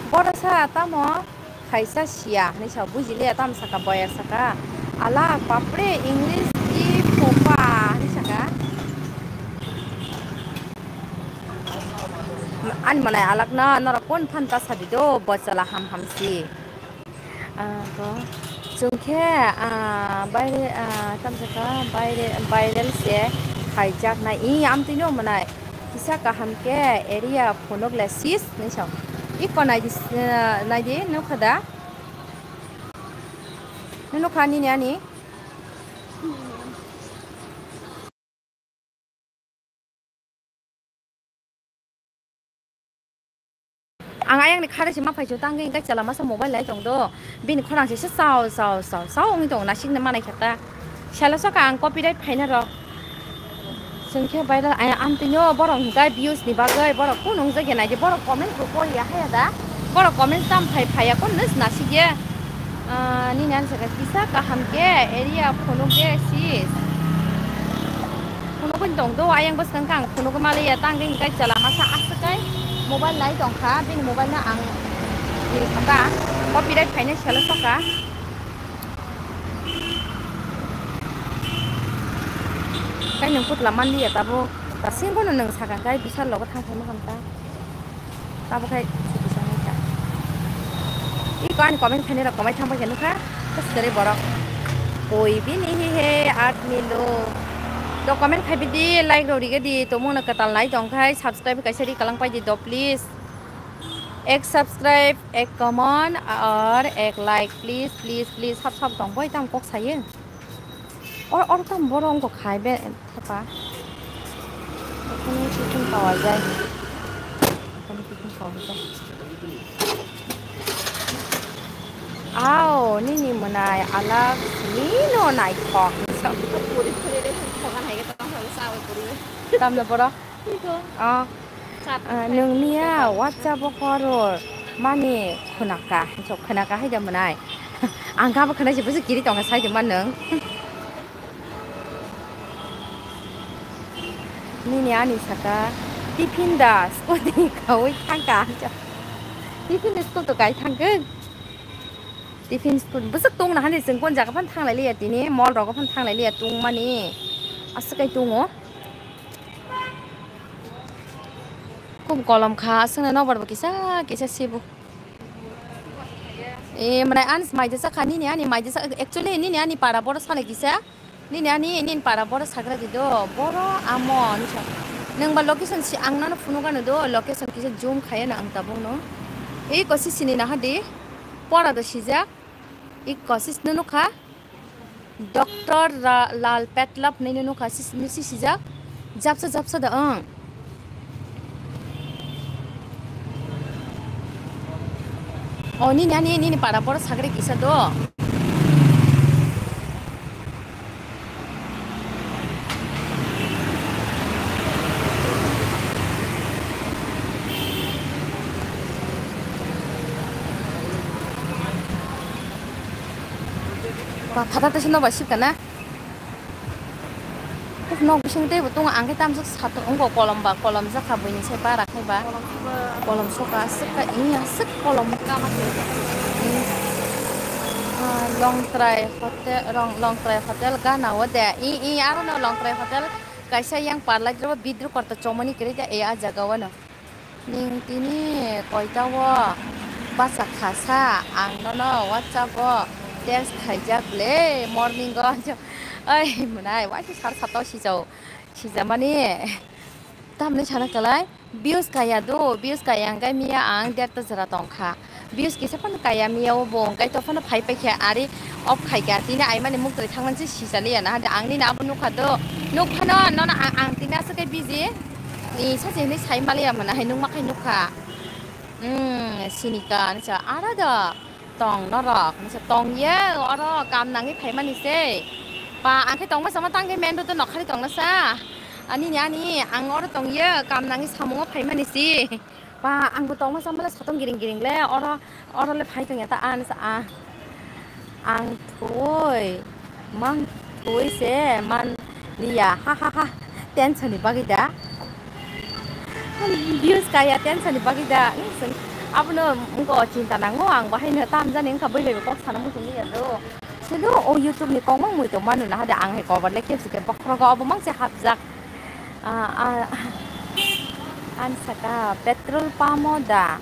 Borsa tamo khaisa sia hinwi sa bujili tamo saka boya saka. Ala papre English ki popa hinwi saka. Ani manai alak na norok kon phan ta sadi do bochala ham ham si. Ah, ko. Chwng khe, ah, baire, ah, tamjaka baire, viral se khaijaknai. I amtwino mwnai. Kisa kaham khe area phunuk le sis hinwi sa. Iko naidi, ah, naidi nukha da? Nukha nini ani? Ang ayang ni khare se ma phai chu tang khe, hingke chwla masa mobile lai tong do. Bini khorang se se chao, chao, chao, chao wngwi tongo, naisik ni manai khe ta. Salo saka ang copyright phaina rok. Chwng khe viral, ai, amtwino borok hingke views ni bagwi borok kunu wngjakya naidi, borok comment bo poriya haya da. Borok comment tam phai phaiya kunu nasikya. Ah, nini ani saka kisa kaham khe area phunuk de sis. Phunukgwi tong do, ayang bwskang khe ang phunukgwi maliya, tang khe hingke chwla masa aswk kai mobile nai tong kha, bini mobile no ang iri kha ta, copyright phainai selo sokha. Kai nwng putla manliya tabuk, ta singbo no nwng sakha kai bisal logo thang phaima khamta. Abo khai sukisong wngkha. Iko ani comment khainai rok komai thang bai khe nukha. Kwswrwi borok. Koi bini hi he art milo. To comment khai bidi, like rok rige di, tomung no kwtal nai tong khai, subscribe kaisa ri kalang pai di do please. Ek subscribe, ek comment, or ek like, please, please, please, sab sab tong boi tam kok saye. Or, or tam boro wngkha khai be thepa. Ekhane tiffin pawa jai. Ekhane tiffin pawa jai. Ao, nini mwnai alak sini no naithok. Puri puri de thogan hai ge tong sa puri. Tamno boro? Iko. Oh. Chat Ah, khai. Nwng miya WhatsApp o horor mani khwnaka, so khwnaka hai da mwnai. Ang kha bo khwnai se busu kiri tonga sai de man nwng. Nini ani saka tiffin da scooty kawi thangka. Tiffin da scooty kai thangkhe. Tiffin scooty bwswk tong na hani chwng kon jaga phan thanglai liya tini mall rogo phan thanglai liya tong mani. Aswk kai tongo. Khub kolom kha, aswkno nokbar bo kisa kisa sibu. E, mane ani maija sakha, nini ani maija sakha, actually nini ani para boro sana kisa, nini ani, nini para boro sagra di do, boro amo, hinwi sa. Nwng ba location si ang nono phunuk ano do, location kisa zoom khaiya na ang tabuk no. E, kosi sini naha di, pora do sijak, e, kosi sini nukha. Doctor Ra-, Lal Petlab hinwi nukha, si, si, si sijak. Japsa, japsa da, ang. O, nini, ani, nini para boro sagri kisa do. Ba, phata tesa nokbar sibka na? Nok bising teibo tongo, ang khe tamjak satung wngkha, kolom ba kolom jakha buini se bara khai ba. Kolom soka aswk kha, ini aswk kolom. Ah, Longtrai Hotel, Long-, Longtrai Hotel gana o de. I, i, aro no Longtrai Hotel kaisa yang parlai bidru korta chomani kwrwi de, e, a jaga o no. Nwng tini koita o bachak kha sa, ang nono WhatsApp o text khaijak le morning o. Oi mwnai, waisa sar sata o sijao, sijamani tamni sana kwlai views kaya do, views kaya hwnkhe miya ang derta jora tongkha. Views kisa phano kaya miya o bo hwnkhe to phano phai paikha ari off khaikha tini aimani muktwi thangmani se sisaliya na hade ang nini abo nukha do nuk phano nono ang, ang tini aswk khe busy ni sachi hinwi sai maliya mwnai hai nukma khai nukha. Umm sinika hinwi sa ara do tong norok hinwi sa tong ye oro kam nangwi phaimani se pa ang khe tongma sama tang khe main road o nokhani tongna sa ani ni ani ang oro tong ye kam nangwi samungo phaimani se. Ba, ang bo tongma samala satong giring giring le, oro, oro le phai tongya ta, ah, nasa, ah. Ang thoi mang Ui se man liya, ha ha ha. Tension ni bagwi da. Views kaya tension ni bagwi da. Abono wngkha o chinta nango, ang bahaino tamjani wngkha, bui bai bo kok sana muchung liya do. Silo o YouTube ni kok mang mui tong manu na hade, ang hai cover le kepsi khe bokhorogo obo mang se hapjak. Ah, ah, ani saka petrol pump o da.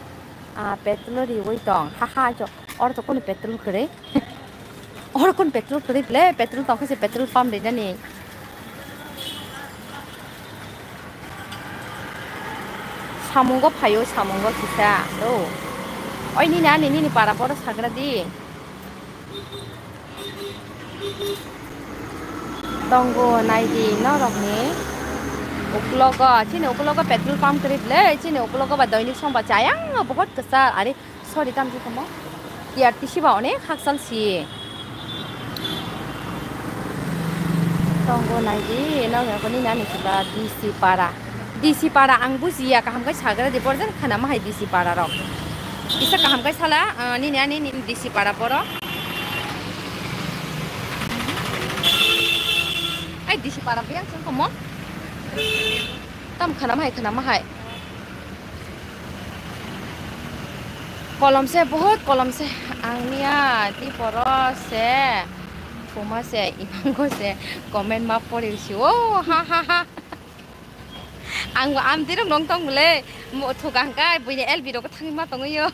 Ah, petrol riwi tong. Ha ha, jo. Oro to kunu petrol kwrwi. Oro kunu petrol kwrwi ble, petrol tong khe se petrol pump rinani. Samungo phaio, samungo kisa. Oh. Oi, nini ani, nini para boro sagra di. Tongo naidi norokni uklogo, chini uklogo petrol pump kwrwi ble, chini uklogo ba doinik song ba chayang bohot kwchar, are sorry tamjwi tongmo, T R T C ba onek hakchal si. Tongo naidi norokni nani si ba D C para. D C para ang bujiya, kaham khe sagra di, borok jani khana ma hai D C para rok. Kisa kaham khe sala, ah, nini ani nini D C para borok. Ai D C para biyang song komo. Tam khana ma hai, khana ma hai. Kolom se, bohot kolom se. Ang niya di poro se. Phuma se, imango se. Comment ma pori si. Oh, ha ha ha. Ang bo amtwi rok nong tong bole, mo thugang kai, buini L B rok thangwi ma tongwi yo.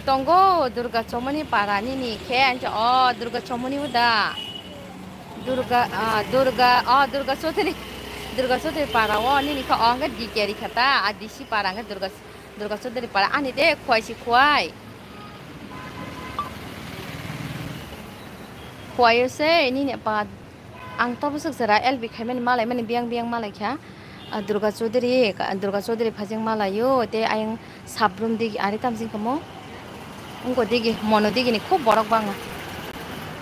Tongo Durga Chomoni para nini khe, ancha o Durga Chomoni uda. Durga, ah, Durga, o Durga Chaudhary, Durga Chaudhary para o nini khe o hwnkhe D K ri khata, a D C para hwnkhe Durga, Durga Chaudhary para ani de khwai si khwai. Khwai o se nini pa. Ang tabuk swk jora L B khaimani malaimani biyang biyang malaikha. Ah, Durga Chaudhary, Durga Chaudhary phajeng malaio, tei ayang Sabrum digi, ari tamjing kamo. Wngko digi, mono digini khub borok bango.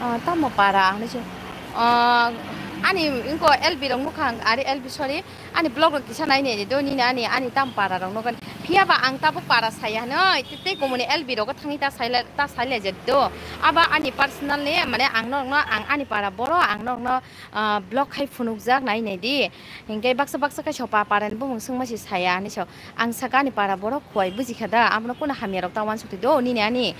Ah, tamo para, ang nisi. Ah, ani wngko L B rok nukha, ari L B, sorry, ani vlog rok kisa nainai do, nini ani, ani tam para rok nukha. Phiya ba ang tabuk para saya hwnwi, tei, tei komoni L B rogo thangwi ta saila, ta sailai jak do. Aba ani personal ni, mane ang norokno, ang ani para boro, ang norokno, ah, vlog khai phunukjak nai nai di. Hinkhe baksa baksa khe sopa para ni bumung swngma si saya hinwi so. Ang saka ani para borok khwai buji kha da, abono kunu hamya rok ta uansuk twi do nini ani.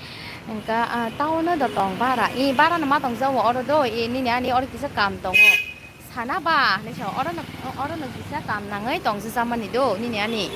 Hinkhe, ah, town o do tong bara. I bara no ma tong jago oro do, i nini ani oro kisa kam tongo. Sana ba hinwi so, oro no, oro no kisa kam nangwi tong jisa mani do nini ani.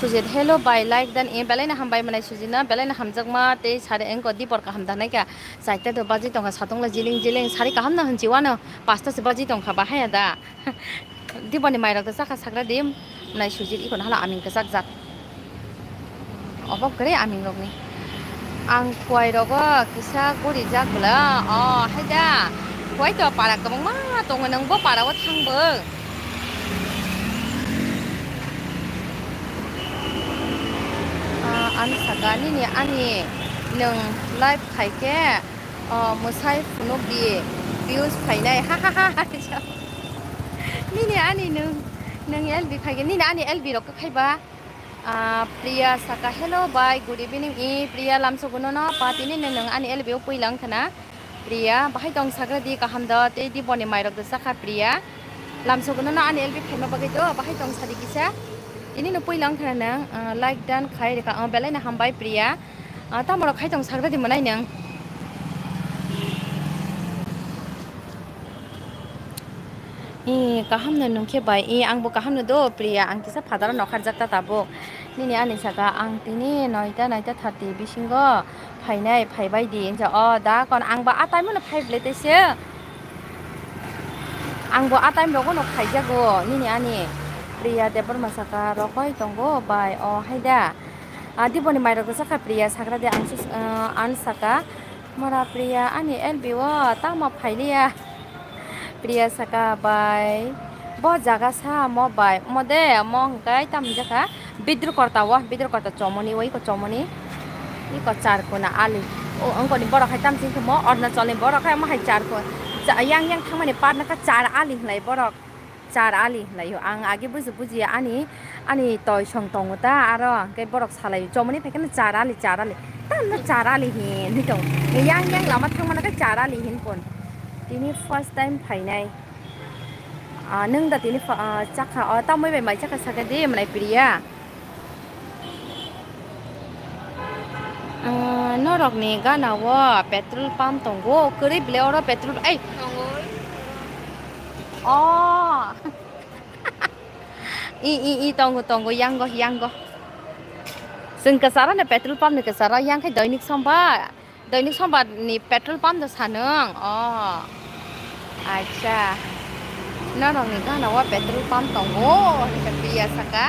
Sujit, hello bai, like dan, eh, belai no hambai manai Sujit na, belai no hamjakma, tei sari engko dipor kaham da naikha, chaita do baji tongkha, satungla jiling jiling, sari kaham no hinchi wano, pasta se baji tongkha, bahaya da. Diboni mairok da chakha sagra di, nai Sujit iko no hala aming kwchak jak. Obo kwrwi aming rokni. Ang khwai rogo kisa guri jak bwla. O, hai da. Khwai to para kwbangma tongo, nwng bo para o thang bo. Ah, ani saka nini ani nwng live khai khe, oh, mwsai phunuk di, views phainai, ha ha ha ha. Nini ani nwng, nwng L B khai khe, nini ani L B rok khai ba? Ah, Priya saka, hello bai, good evening. I Priya lamsogo no no pa tini no nwng ani L B o puila wngkha na. Priya, bahai tong sagra di kaham do, tei di boni mairok do chakha Priya. Lamsogo no no ani L B phaima bagwi do, bahai tong sadi kisa. Tini no puila wngkha na nwng, ah, like dan khai rikha, oh, belai no hambai Priya. Ah, tamo rok khai tong sagra di mwnai nwng. I, kaham no nung khe bai. I, ang bo kaham no do, Priya. Ang kisa phataro nokharjak ta tabuk. Nini ani saka, ang tini noita, noita thirty bisingo phainai, phaibai di. Hinsa, o, da kon, ang bo a time no phai ble tei se. Ang bo a time rogo no phaijago, nini ani. Priya Debbarma saka, rokoi tongo bai, o, hai da. Ah, diboni mairok rwchapkha Priya, sagra de ang sus-, ah, ang saka, "Mora Priya, ani L B o tamo phailiya?" Priya saka, "Bai, bo jaga sa mo bai, mo de, mo hwnkhe tamo jakha Bidrukorta o, Bidrukorta chomoni o, iko chomoni, iko Charkona ali." O, wngkoni borok hai tamo chini mo Arunachalni borok hai, mo hai Charko-, cha-, yang yang thangmani partner kha Char ali hwnlai borok. Char Ali hinlaio. Ang age buji buji ani, ani toisong tongo ta, aro hwnkhe borok salaio, "Chomoni phaikhe no Char Ali, Char Ali." Tamno Char Ali hinwi tongo. Yang yang lama thangmano khe Char Ali hin pon. Tini first time phainai. Ah, nwng da tini pha-, ah, chakha, oh, tamoi bai mai chakha sakha de, mwnai Priya. Ah, norokni gana o petrol pump tongo, kwrwi bele oro petrol, ei. Tongo. Oh. I, i, i, tongo, tongo, yango, yango. Chwng kwcharo no petrol pump ni kwcharo, yang khe doinik somba. Doinik sombar ni petrol pump do sanwng? Oh. Acha. Norokni gana o petrol pump tongo, hwnkhe Priya saka.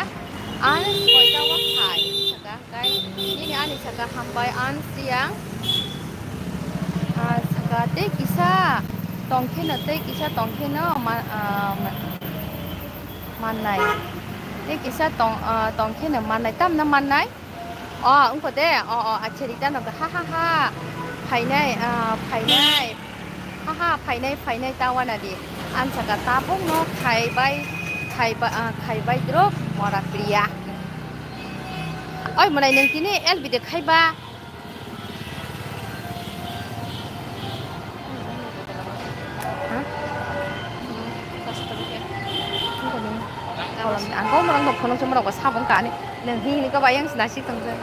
Ang koita o khai, saka. Kai, nini ani saka hambai, ang siyang. Ah, saka tei kisa tongkheno, tei kisa tongkheno ma-, ah, ma-, mannai. Tei kisa tong, ah, tongkheno mannai. Tamno mannai? Oh, wngkha de. Oh, oh, acha, ri tano ha, ha, ha. Phainai, ah, phainai. Ha, ha, phainai, phainai, ta wana di. Ang saka tabuk no khaibai, khaiba-, ah, khaibai drop mora Priya. Oi, mwnai nwng tini L B de khaiba. Ha? Ang kau merang dok phone cuma rok sabong kani. Nang hini kau bayang sih nasi tengse.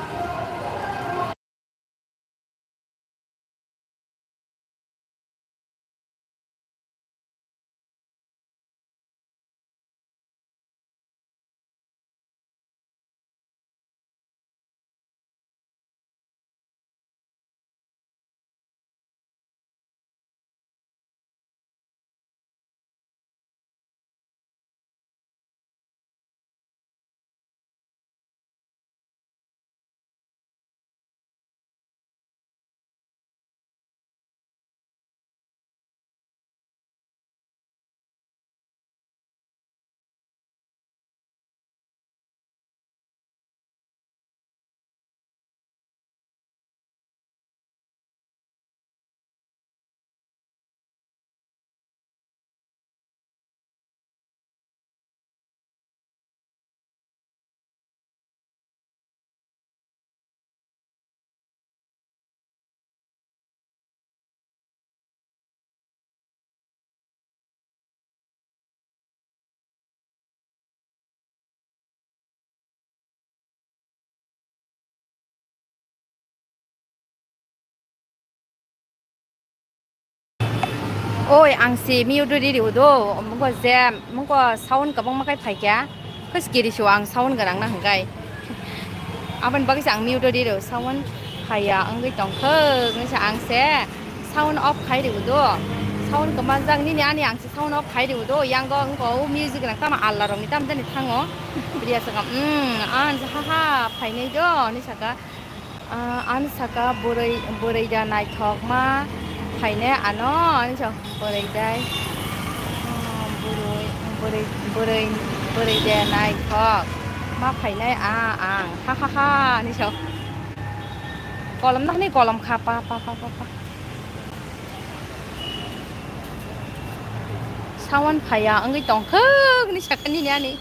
Oi, ang si mute ri ri udo, mugo je, mugo sound kabang makai phaikya, kos kiri su ang sound garang na hangkai. Abon bagwi se ang mute ri ri sound phaiya, angwi tongthok, nisa ang se sound off khai ri udo, sound kama jak nini ani ang se sound off khai ri udo, yang go ang go music rang tama alla rong ni tam jani thango, priya sakam, mm, ang ha ha phainai do, ni saka. Ah, ani saka bwrwi, bwrwi da naithok ma phainai ano, ani sa bwrwi dai. Ah, bwrwi, bwrwi, bwrwi, bwrwi da naithok ma phainai a ang. Ha, ha, ha, ani sa. Kolom na hwnwi kolom kha, pa, pa, pa, pa, pa. Sound phaiya wngwi tongthok ni saka nini ani.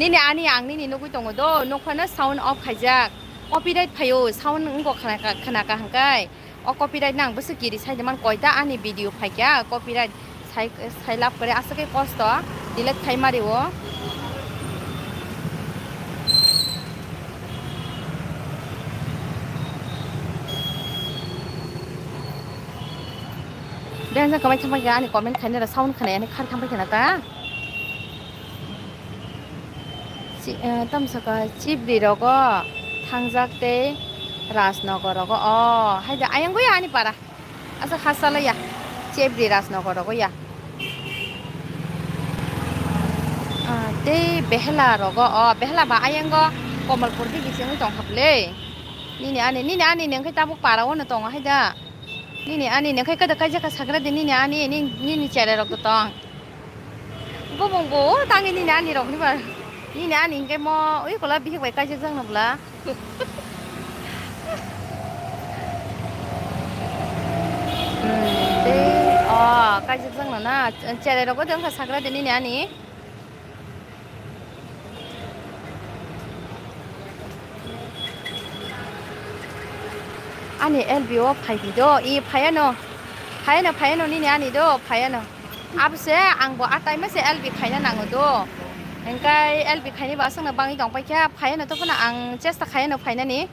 Nini ani ang nini nugwi tongo do, nokphano sound off khaijak. Copyright phaio, sound wngkha khna ka, khna ka hwnkhe. O copyright nang bwswk kiri sai de man koita ani video phaikha, copyright sai, sai lab kore aswk khe kosto, delete khai mari o. Beng jang kwmai thangbai kha ani comment khainai rok sound khwnai ani khar thangbai khna ta. Chi-, eh, tamsaka chibri rogo thangjak tei Rajnagar rogo. Oh, haida ayang goya ani para. Asa khasa laya. Chibri Rajnagar rogo ya. Ah, tei Behela rogo. Oh, Behela ba ayango Kamalpur bigi sengwi tongkha ble. Nini ani, nini ani nengkhe tabuk para ono tongo haida. Nini ani nengkhe kada kaijaka sagra de nini ani, nini, nini chere rok tong. Bubung bo, o tangi nini ani rok ni ba. Nini ani hingke mo, ui kola bihik bai kaijak jak na bwla. Hmm, tei, o, kaijak jak na na. Chere rok o tongkha sagra de nini ani. Ani L B o phai di do, i phai ano, phai ano, phai ano, nini ani do, phai ano. Abo se ang bo a time se L B khaina nango do. Hingkai L B khaini ba aswkno bangwi tong paikha, phai ano to phano ang chesta khai ano phainani.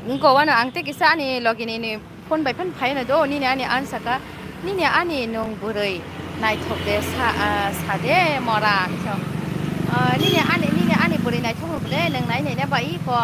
Wngkha wano ang tei kisa ani logi ni, ni phone bai phano phai ano do, nini ani ansaka, nini ani nwng bwrwi naithok de sa, ah, sa de mora, so. Ah, nini ani, nini ani bwrwi naithok rw bwle, nwng nai nai na bai ko.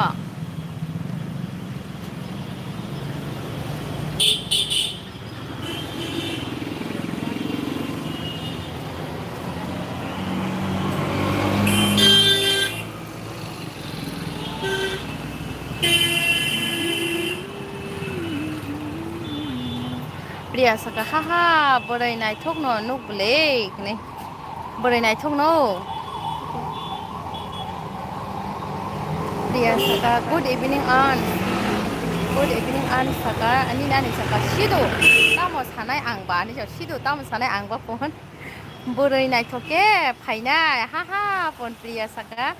Priya saka, "Haha, bwrwi naithokno nuk bwle," hwnwi. Bwrwi naithokno. Priya saka, "Good evening, aunt." Good evening, aunt saka, ani nani saka, "Sido, tamo sanai ang ba?" Ani saka, "Sido, tamo sanai ang ba phone?" Bwrwi naithok khe phainai, ha ha, phone Priya saka,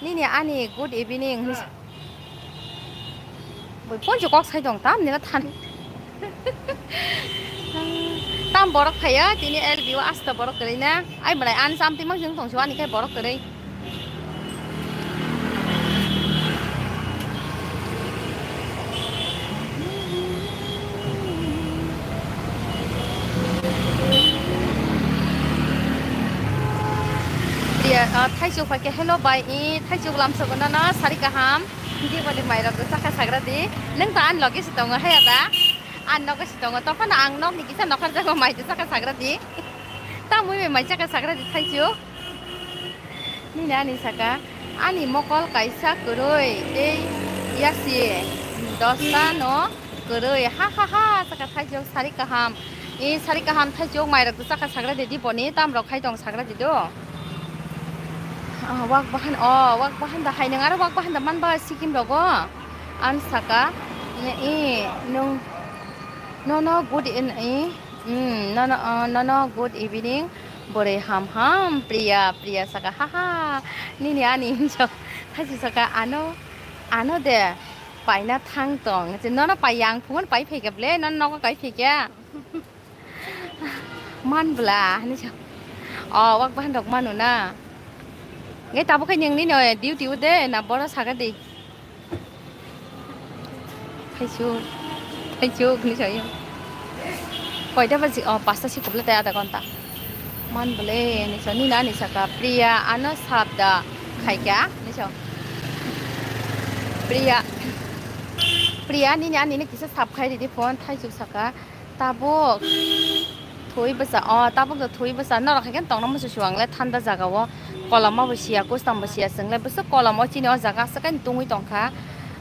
"Nini ani good evening," hwnwi sa-, bui poncho kok sai tong, tam nila than. Tam borok phaiya, tini L B o asta borok kwrwi na. Ai belai ani cham twi mang tong si ani khai borok kwrwi. Priya, ah, thaichuk phaikhe, hello bai, i thaichuk lamsogo nono sari kaham. Diboni mairok do chakha sagra di. Nwng to ani loge se tongo, haya da? Ani nogo se tongo. Tophano ang nokni kisa nokharjago mai do chakha sagra di. Tamwi bai mai chakha sagra di thaichuk. Nini ani saka, ani mokol kaisa kwrwi tei yasi dosta no kwrwi. Ha ha ha, saka thaichuk sari kaham. I sari kaham thaichuk mairok do chakha sagra di diboni, tamrok khai tong sagra di do. Ah, wak bahan, oh, wak bahan da hai nang aro wak bahan da man ba sikim rogo. An saka, i, i, nung, no, no, good in, i, mm, no, no, uh, no, no, good evening. Bwrwi ham ham, Priya, Priya saka, ha ha, nini ani hinjo, thaisi saka, ano, ano de, paina thang tong, je nono pai yang phungon pai phaikha ble, nono nogo kai phaikha. Man bwla, hinui sa, o, wak bahan rok manu na, nge tabuk khe nini no duty o de, na boro saka de. Thaisuk, thaisuk hinui sayo. Koita baji? O, pasta si kubla tei adha ghonta. Man bole hinui sa, nini ani saka, Priya, ano sabda khaikha hinui sa. Priya, Priya, nini ani ni kisa sab khai ridi phone, thaisuk saka. Tabuk thwi bwsa, o, tabuk do thwi bwsa. Norok hai khe tongna musu suang le thanda jaga o. Kolom abo siya, kustam bo siya, chwng le bwswk kolom o chini o jaga aswk ani tungwi tongkha.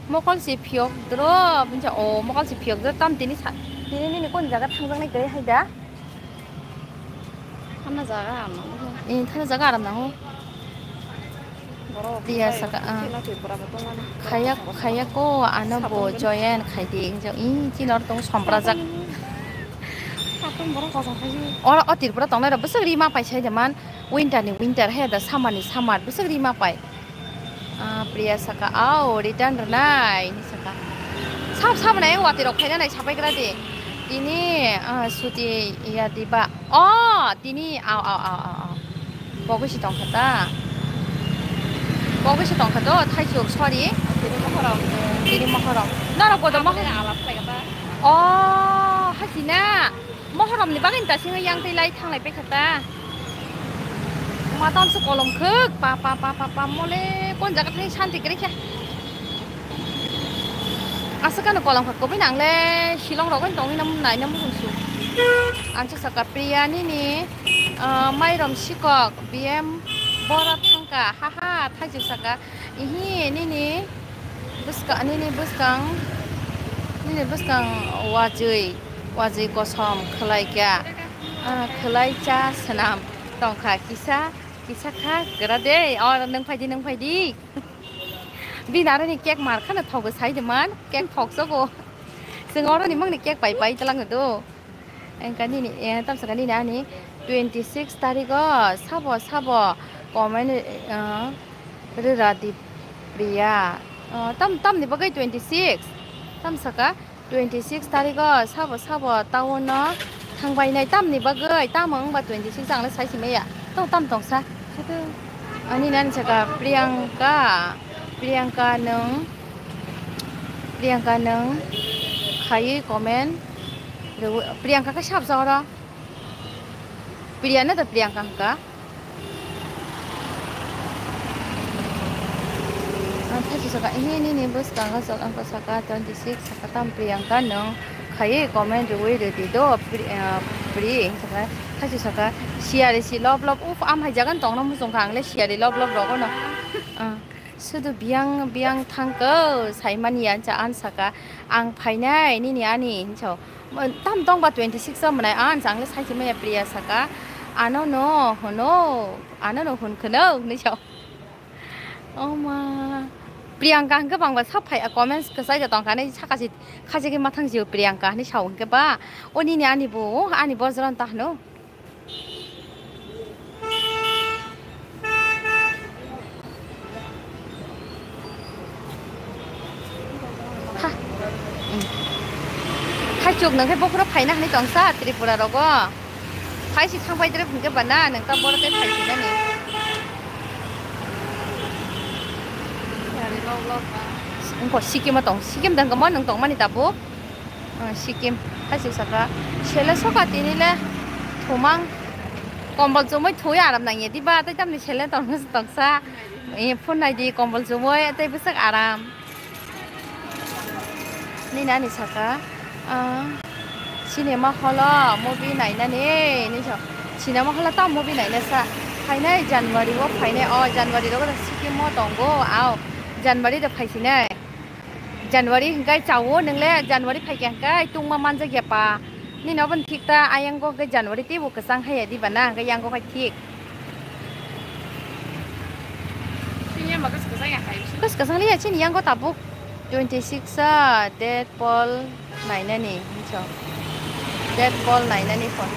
Mokol si phiyok dro, o mokol si phiyok dro, tam tini sa, tini nini kon jaga thangjaknai kwrwi hai da? Thana jaga aram nango. Eh, thana jaga aram nango. Borok Priya saka, ah. Khaya, khaya ko ano bo join khai di, injo, ih, chini oro tong somprajak. Oro o Tripura tongnai rok bwswk rima pai sai de man, winter ni winter, he da summer ni summer, bwswk rima pai. Ah, Priya saka, "Ao, return rwnai," hinui saka. Sab, sab nai, watui rok phaina nai, sapai gra di. Tini, ah, suti ya diba. O, tini, ao, ao, ao, ao, ao. Bogwi si tongkha ta. Bogwi si tongkha to, thaisuk, sorry. Tini mohorom. Tini mohorom. Norok bodo mohorom. O, hachina. Mohoromni bagwi ta singwi yang twi lai thanglai paikha ta. Ma tamsuk kolom khuk, pa, pa, pa, pa, pa, mole, kon jaga thani shanti kwrwi khe. Aswk ano kolom khuk, kubui nang le, Shillong rogo tongwi nang nai nang muchung su. Ang chwng saka Priya nini, ah, mairom sikok, B M bora thangka, ha ha, thaisuk saka. Ihi, nini bwska-, nini bwskang, nini bwskang wajwi, wajwi kosom khwlai kha, ah, khwlai cha swnam tongkha, kisa, kisa kha gra de, o, nwng phai di, nwng phai di. Bini aro ni cake mar khana thogo sai de man, cake thok sogo. Chwng oro ni mangni cake pai pai tlang do. Engka nini, eh, tamsaka nini ani twenty six tarigo sabo, sabo comment, eh, rwra di Priya. Oh, tam, tamni bagwi twenty six? Tamsaka Twenty six tarikh o sabo sabo town o thangbainai tamni bagwi, tamo wngba twenty six ang le sai simaya. Tong tam tongsa. Ani nani saka Priyanka, Priyanka nwng, Priyanka nwng khaiwi comment rw-, Priyanka khe sab jora. Priya na da Priyanka hwnkha. Ang thaisu saka, "Ehe, nini bwskango chwng," ang saka, "twenty six," saka, "Tam Priyanka nwng khaiwi comment rwui rwdi do, Pri-, ah, Pri," saka, thaisu saka, "Siyari si lob lob," uf, am hai jagan tongno muchungkha, ang le siyari lob lob rogono. Ah, sudu biyang biyang thangkho, saimani ya, cha, ang saka, "Ang phainai, nini ani," hinso. Tam tongba twenty six o mwnai, ang chang le sai maya Priya saka, "Ano no, hono, ano no hun kheno," hinwi sa. Oh ma. Priyanka hwnkhe bangba sab phai, comments kwchai da tongkha, nai saka si, khachi khe mathang jio Priyanka hinwi sa hwnkhe ba. O nini ani bo, ani bojra ta hwno. Ha. Mm. Thaichuk nang khe bokhorok phaina hinwi tongsa Tripura rogo. Phai si thangpai direct hwnkhe bana nang ta boro tei phai sinani. Wngkho Sikkim o tong, Sikkim dang kamo nang tongmani tabuk. Ah, Sikkim, haisuk saka. Sele soka tini le thumang. Kombol chumui thui aram nangya diba, tei tamni sele tong-, tongsa. Eh, phone nai di, kombol chumui, tei bwswk aram. Nini ani saka, ah, cinema hall o movie nainani, ni so, cinema hall o ta movie naina sa. Phainai January o phainai, o January rogo Sikkim o tongo, ao January de phaisinai. January hwnkhe chao, nwng le January phaikha hwnkhe tungma manjakya pa. Nini obo thik ta, ayang go hwnkhe January teibo kwchang haiya diba na, hwnkhe yang go khai thik. Bwswk kwchang liya chini yang go tabuk twenty six a Deadpool nainani hinso. Deadpool nainani phone.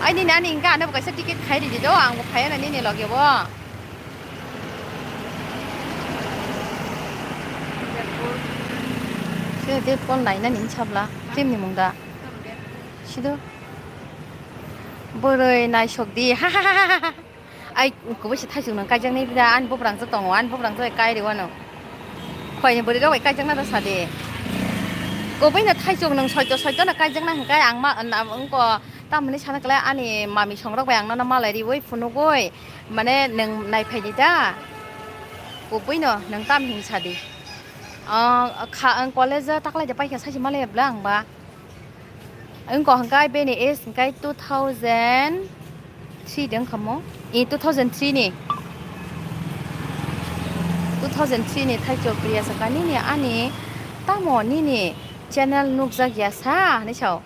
Ai nini ani hwnkhe ano bo kaisa ticket khai ridi do, ang bo phaiya na nini loge bo. Sini tei phone nainani hinwi sabla, film ni mung da. Sido. Bwrwi naisok di. Ai, kubui se thaisuk nang kaijaknai da, ani bubrang je tongo, ani bubrang je kai rw ano. Khoini bwrwi rok bai kaijakna da sadi. Kubui no thaisuk nang soito soito no kaijakna hwnkhe ang ma, na, wngko. Tamoni sana kwlai ani mami songrok bai ang nono malai riwi phunugwi, mane nwng naiphai di da. Kubui no nwng tam hing sadi. Ah, kha, ang college o taklai de paikha sachi malai bwla ang ba. Ang ko hwnkhe bini age hwnkhe two thousand three de wngkha mo. I two thousand three ni. Two thousand three ni thaichuk Priya saka nini ani tamo nini channel nukjak ya sa hinwi sao.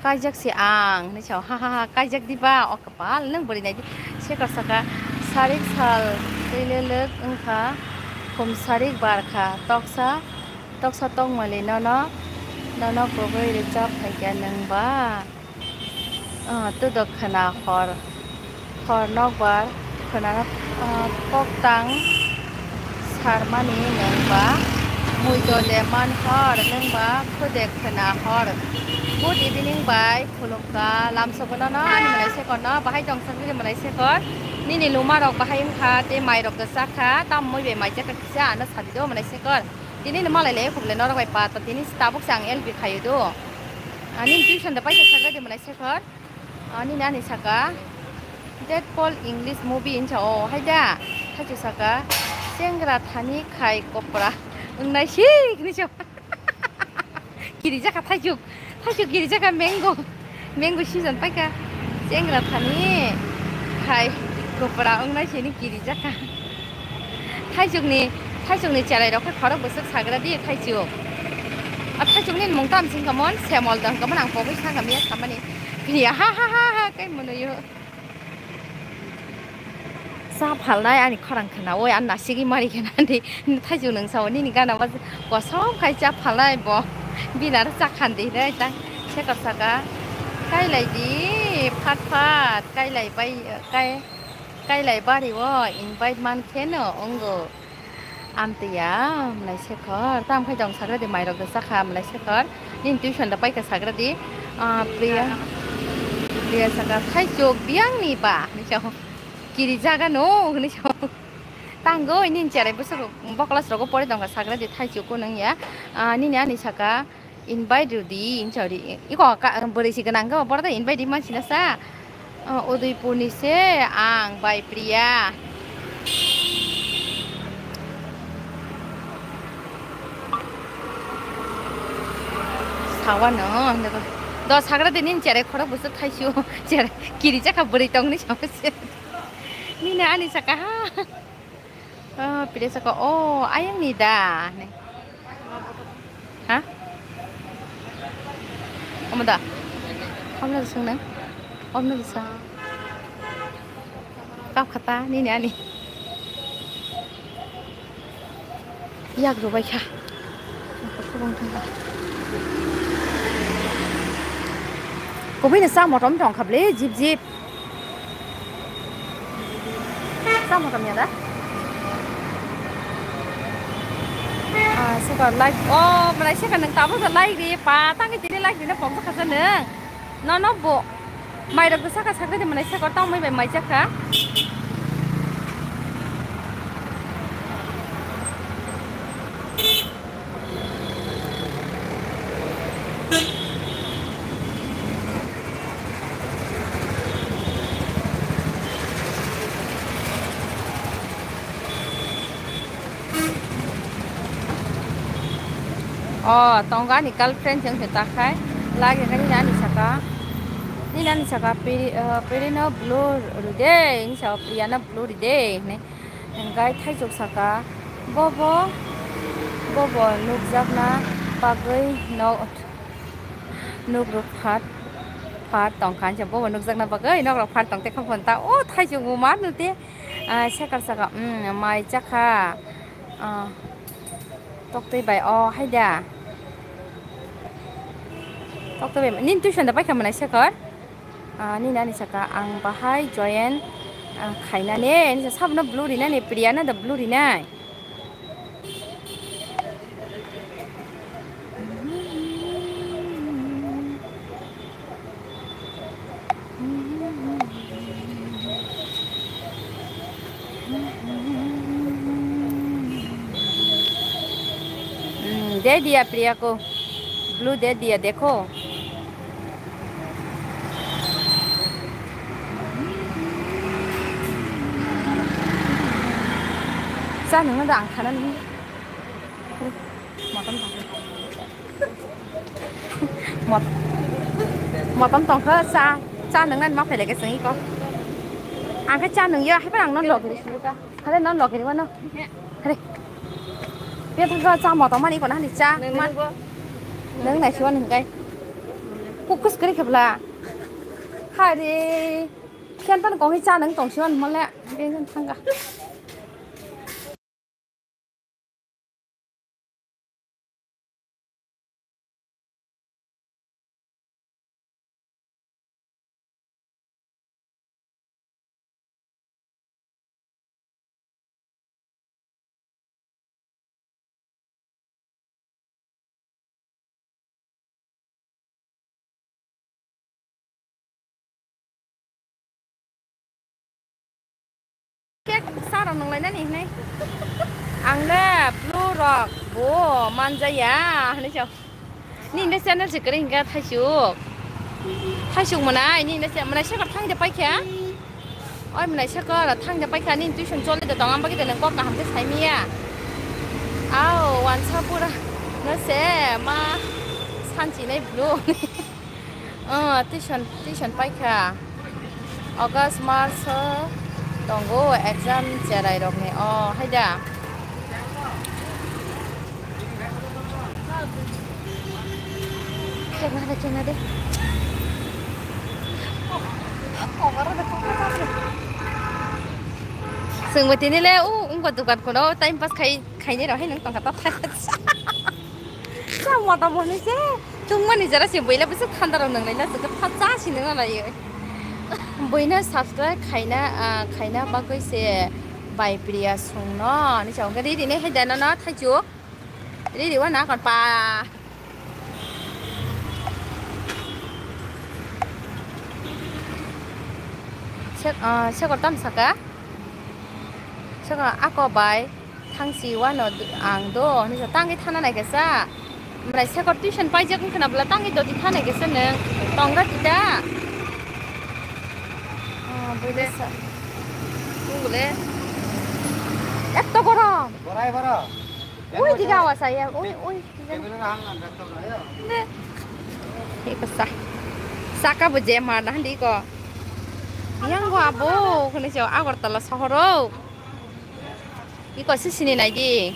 Kaijak se ang hinwi sao, ha, ha, ha, kaijak diba, o kwpal, nwng bwrwi nai di. Sekar saka, sarik sal twi lwlwk wngkha, khum sarik barkha, toksa, toksa tongmali nono, nono kubui rwchap phaikha nwng ba. Ah, tudok khwna hor. Hor nokbar khwnana, ah, koktang sarmani nwngba, muito le man hor nwngba, khudek khwna hor. Good evening bai khulumkha, lamsogo nono ani mwlai sekorno, bahai tong sakni mwlai sekor. Nini luma rok bahai wngkha, tei mai rok kwchak kha, tamoni bai mai chakha kisa ano sadi do mwlai sekor. Tini no malai le khub le norok bai pa, to tini tabuk se ang L B khaio do. Ani tuition da paisa sakra de mwlai sekor. Ani nani saka, Deadpool English movie hinsa o, hai da? Hachu saka, sengra thani khai kopra. Wngnai sik ni chok. Kiri jaka thaichuk, thaichuk kiri jaka mango. Mango season paika. Sengra thani khai kopra wngnai sini kiri jaka. Thaichukni, thaichukni cherai rok khe khorok bwswk sagra di thaichuk. A thaichukni mung tam sing kamon, semol dong kamon ang pogwi sangam ya samani. Bini ha ha ha ha kai monoyo. Cha phalnai ani khorang khwnaui, ani nasigwi mari khwnadi. Thaichuk nwng sao nini gana bo kosom khai cha phalnai bo. Bini aro cha khandi hinwi ta sekar saka. Kailai di phat phat, kailai bai, kai, kailai bari o invite man kheno wngo. Amtwi ya, mwnai sekhor. Tam khai tong sagra di, mairok da sakha, mwnai sekhor. Nini tuition da paikha sagra di. Ah, Priya, Priya saka, "Thaichuk biyang ni ba," hinwi sao. "Kiri jaga no," hinwi sao. Tangwi nini cherai bwswk bo class rogo pori tongkha sagra di, "Thaichuk ko nung ya." Ah, nini ani saka, "Invite rw di," hinwi sao di. Iko ka, bwrwi si gwnang khe, boro da invite rwma sina sa. Oh, Udaipurni se ang bai Priya. Sawano, do sagra de nini cherai khorok bwswk thaisu, cherai kiri chakha bwrwi tongni sawo se. Nini ani saka ha. Oh, Priya saka, "Oh, ayang ni da," hinwi. Ha? Omo da? Omo da sung nang? Omo da sa? Kap khata, nini ani. Yak rw bai kha. Kubui ni sa motom tong kha ble, jip jip. Tamo kamya da? Ah, sukar like. Oh, mwnai sukar nang tamo da like ri pa, tangwi tini like rina poksa khaja nang. No, no, bo. Mai rok saka sakri de mwnai sukar tamo mai bai mai jakha. O, tongo ani girlfriend chwng se takhai. Lagi khe nini ani saka. Nini ani saka piri, eh, piri no blue ride, nini saka Priya no blue ride, hinwi. Hingkai thaichuk saka, bobo, bobo nukjakna bagwi nok, nok rok phat, phat tongkha, bobo nukjakna bagwi nok rok phat tongte kha phunta, o thaichuk bo ma nute, ah, sekar saka, mm, mai chakha, ah, toktwi bai, o haida, toktwi bai, nini tuition da paikha mwnai sekar? Ah, nini ani saka ang bahai join, ah, khainani, nini sa sabno blue rinani, Priya no da blue rinai. Hmm, de diya Priya ko. Blue de diya, dekho. Cha nungno da ang khana nung. Motom tong. Mot-, motom tongkha cha, cha nungnani ma phailai khe chwng iko. Ang khe cha nungya, haiphano ang non logiri suru ka. Hare non logiri wano. Hare. Bia thangkha cha motom mani kono hani cha. Nung ma-, nung nai siwa nung kai. Kukus kri khe bla. Hare. Phian pan kong hi cha nung tong siwa nung le. Bia thangkha. Kek sa rok nung lainani hinwi. Ang le blue rok bo manjaya hinwi sa. Nini channel se kwrwi hwnkha Thaisuk. Thaisuk mwnai, nini se mwnai sakar thang de paikha. Oi mwnai sakar thang de paikha, nini tuition choli de tong, am bagwi de nang kok kaham khe sai miya. Au, wansa pura no se ma sanchi nai bro. Oh, tuition, tuition paikha. August, March o tongo exam cherai rokni. Oh, haida. Kena de, kena de. Chwngbo tini le o wngkha dukan kono time pass khai, khainai rok hai nang tongkha ta. Cha mota moni se. Tungmani jora se boila bwswk thanda rok nang laina se khe pha cha si nang laio. Boina subscribe khaina, ah, khaina bagwi se Bai Priya sungno, ni chong ke riri ne hai dana na thaichuk. Riri wa na kon pa. Sek, ah, sekor tam saka. Saka ako bai thangsi wano ang do, ni tangki thana nai kesa. Mrai sekor tuition paijak wngkha na bwla tangwi doti thanai kesa nwng tongra tita. Oh, buile sa. Buile. Etto gorom. Borai boro. Ui diga awa saya. Ui, ui. Table na hang ang gatto na yo. Ne. Eko sa. Saka bo je mar na handi ko. Yang go abo kene jo Agartala sohoro. Iko sisini naidi.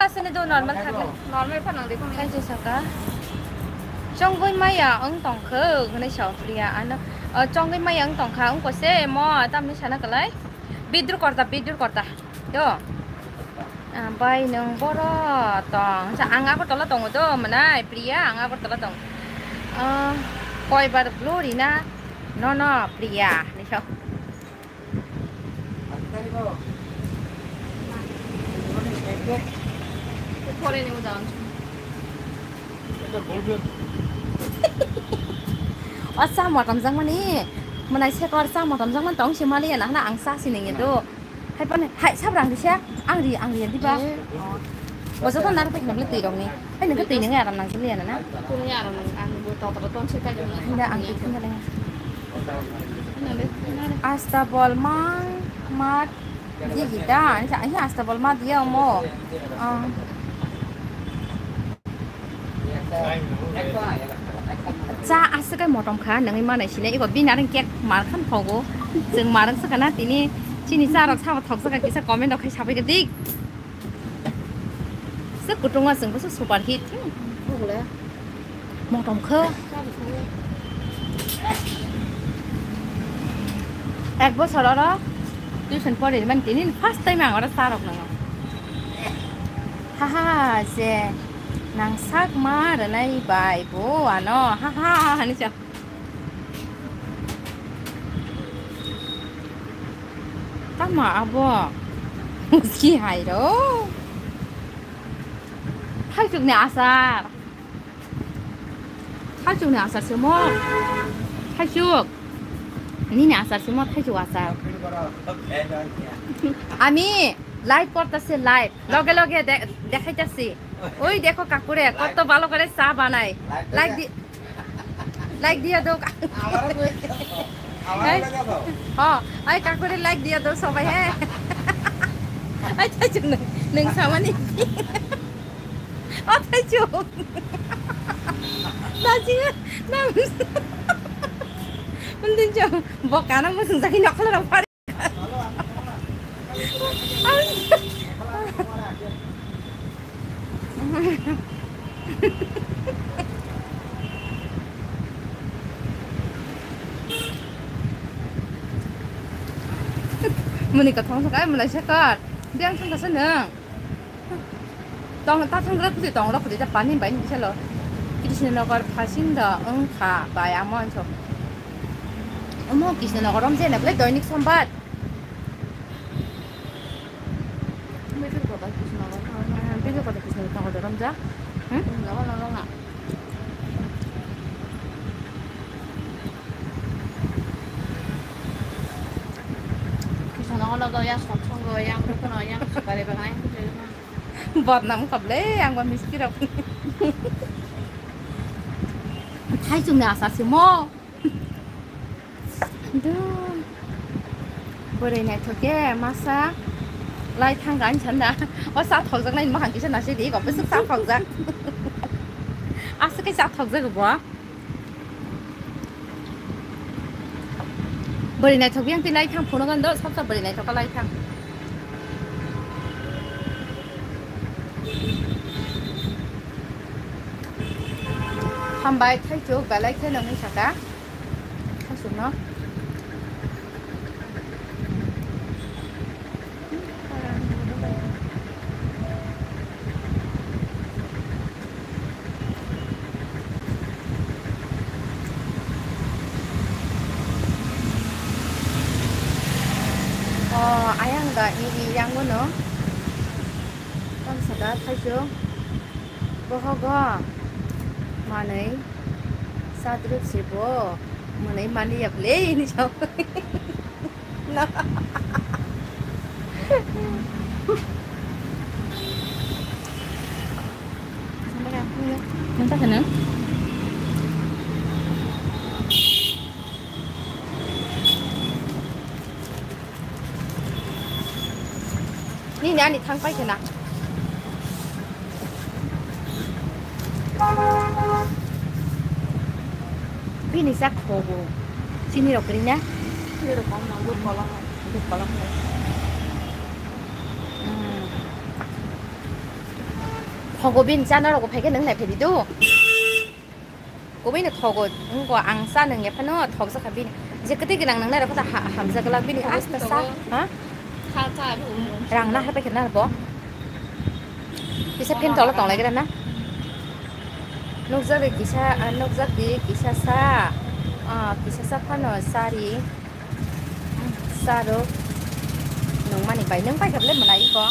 Asini do normal thakle. Normal pha nang de kono. Kaisa saka. Chongwi maya wng tongkho, hwnwi sa Priya ano. O, chongwi maya wng tongkha, wng kose mo tamni sana kwlai. Bidur korta, bidur korta. Yo. Ah, bai nwng boro tong. Sa ang Agartala tongo do, mwnai Priya, ang Agartala tong. Ah, koi bar Glory na? No, no, Priya, hwnwi sa. O sa motom jakmani, mwnai sekor sa motom jakmani tong se maliya na hwnna ang sa siningya do. Hai pani, hai sabrang risa, ang ri, ang ri diba? Bo joto nang twi hinwi twi rok ni. Hai nang twi nang aram nang jili ya na? Twi nang aram nang, ang bo totro ton se kai nang. Hinda ang twi hinda nang. Hinda le, hinda le. Asta bol mang mat di kita, ini sa, ini asta bol mat dia mo. Ah. Cha aswk kai motom kha, nangwi manai sinai, iko bini areng cake mar khan phogo. Chwng marwng swkha na tini chini cha rok sabo thok swkha kisa comment rok khai sabai dik. Swk kutung o chwng bwswk super hit. Motom kha. Ek bosor oro tuition pori man tini first time ang oro cha rok nango. Haha, je nang sak ma rwnai bai bo ano, haha, hani sa. Tama abo? Muski hai ro. Thaisuk ni asar. Thaisuk ni asar se mo. Thaisuk. Nini asar se mo, thaisuk asar. Ami live kortase, live. Loge loge de-, dekhaitassi. Oi dekho kakure, koto bhalo kore cha banai. Live di-, like diya do. Amaro koi. Amaro laga do. Ho, ai kakure like diya do sobai he. Ai thaisuk nwng, nwng samani. O thaisuk. Thaisuk, nang. Undin jong, bo kana musung jagi nokla rang pari. Muni kathong sakai mulai sakar. Biang thang kasa nang. Tong, ta thanggra kwtwi tongrok kwtwi ta pani bai ni bisalo. Krishnanagar phasing da wngkha bai amo anso. Omo Krishnanagar rom jene belai doinik sombar. Bidil kota Krishnanagar. Bidil kota Krishnanagar rom ja. Hmm? Krishnanagar logo yang songsongo yang rukono yang sukari bagai. Bodnam khablai ang ba misti rok. Thaisung ni asar simo. Dun. Bwrwi naithok khe masa lai thang ani sanda. O cha thokjak nai mahang kisa nasi di ko bwswk cha thokjak. Aswk khe cha thokjak bo. Bwrwi naithok yang twi lai thang phunuk ano, sab sab bwrwi naithok lai thang. Hambai thaisuk belai khe nangni saka. Thaisukno. O, ayang da i, i, yang bono. Tang sada thaisuk. Bohogo. Manui. Sadruk se bo. Manui mani ya ble ni sa. Nang ta khe nang? Nini ani thang pai khena. Bini jak khogo. Chini rok ring na? Chini rok kong nang, dud kolok nang. Dud kolok nang. Hmm. Khogo bini chana rok phai khe nang nai phai di do. Kubui no thogo, wngkha ang cha nung ya phano thokjak kha bini. Je kwtwi gwnang nang nai rok kha ha-, hamjak glak bini asta sa, ha? Kha, kha, kha. Rang na hai pai khe na bo. Kisa phin tola tong lai gra na. Nukjak di kisa, ah, nukjak di kisa sa. Ah, kisa sa phano sari. Sa rok. Nung mani bai, nung pai kha bole mwnai ko.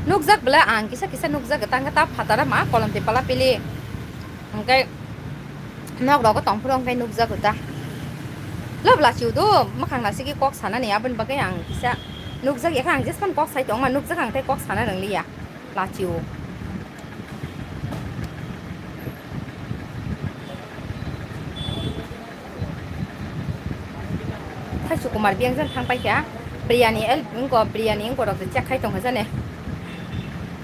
Nukjak bwle ang kisa kisa nukjak, tang ta phatara ma kolom twi pala pili. Hwnkhe nok rogo tongphuru hwnkhe nukjago ta. Lob lachiu do, mwkhang nasigwi kok sanani aboni bagwi ang kisa nukjak ya khe ang jespan kok sai tongma nukjak ang tei kok sana nang liya. Lachiu. Thaichuk Kumar biyang jang thang paikha. Biryani el, wngko biryani wngko rok check khai tongkha jani.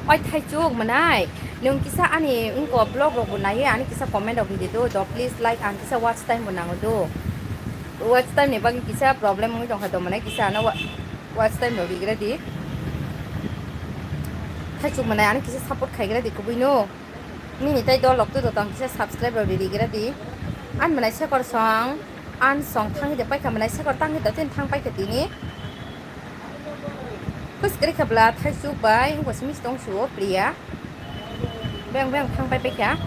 Oi Thaichuk mwnai, nwng kisa ani wngko vlog rok bo naiwi ani kisa comment rok di do, do please like ang kisa watch time bo nango do. Watch time ni bagwi kisa problem wngwi tongkha do mwnai kisa ano wa-, watch time rok rigra di. Thaichuk mwnai ani kisa support khaigra di kubui no. Nini tei dol rok tu tong kisa subscribe rok riri gira di. An mwnai sekor song, an song thang de paikha mwnai sekor tang de tin thang paikha tini. Kus kri khabla Thaichuk bai wngko simi tong suo Priya. Beng beng thang pai paikha.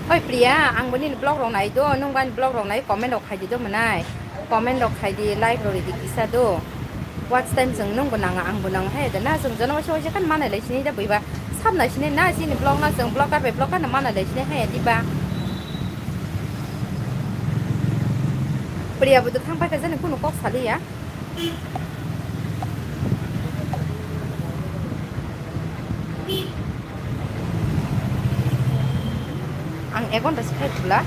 Oi Priya, ang bo nini vlog rok nai do, nwng bo ani vlog rok nai comment rok khai di do mwnai. Comment rok khai di, like rok ridi kisa do. Watch time chwng nwng bo nanga, ang bo nang hai da na, chwng jono waisa waisa kan manai lai sini da buiba. Sab nai sini na, chini vlog na chwng vlogger bai vlogger na manai lai sini hai di ba. Priya bo do thang pai ka jani kunu kok sali ya. Ang egon da sikhai khula.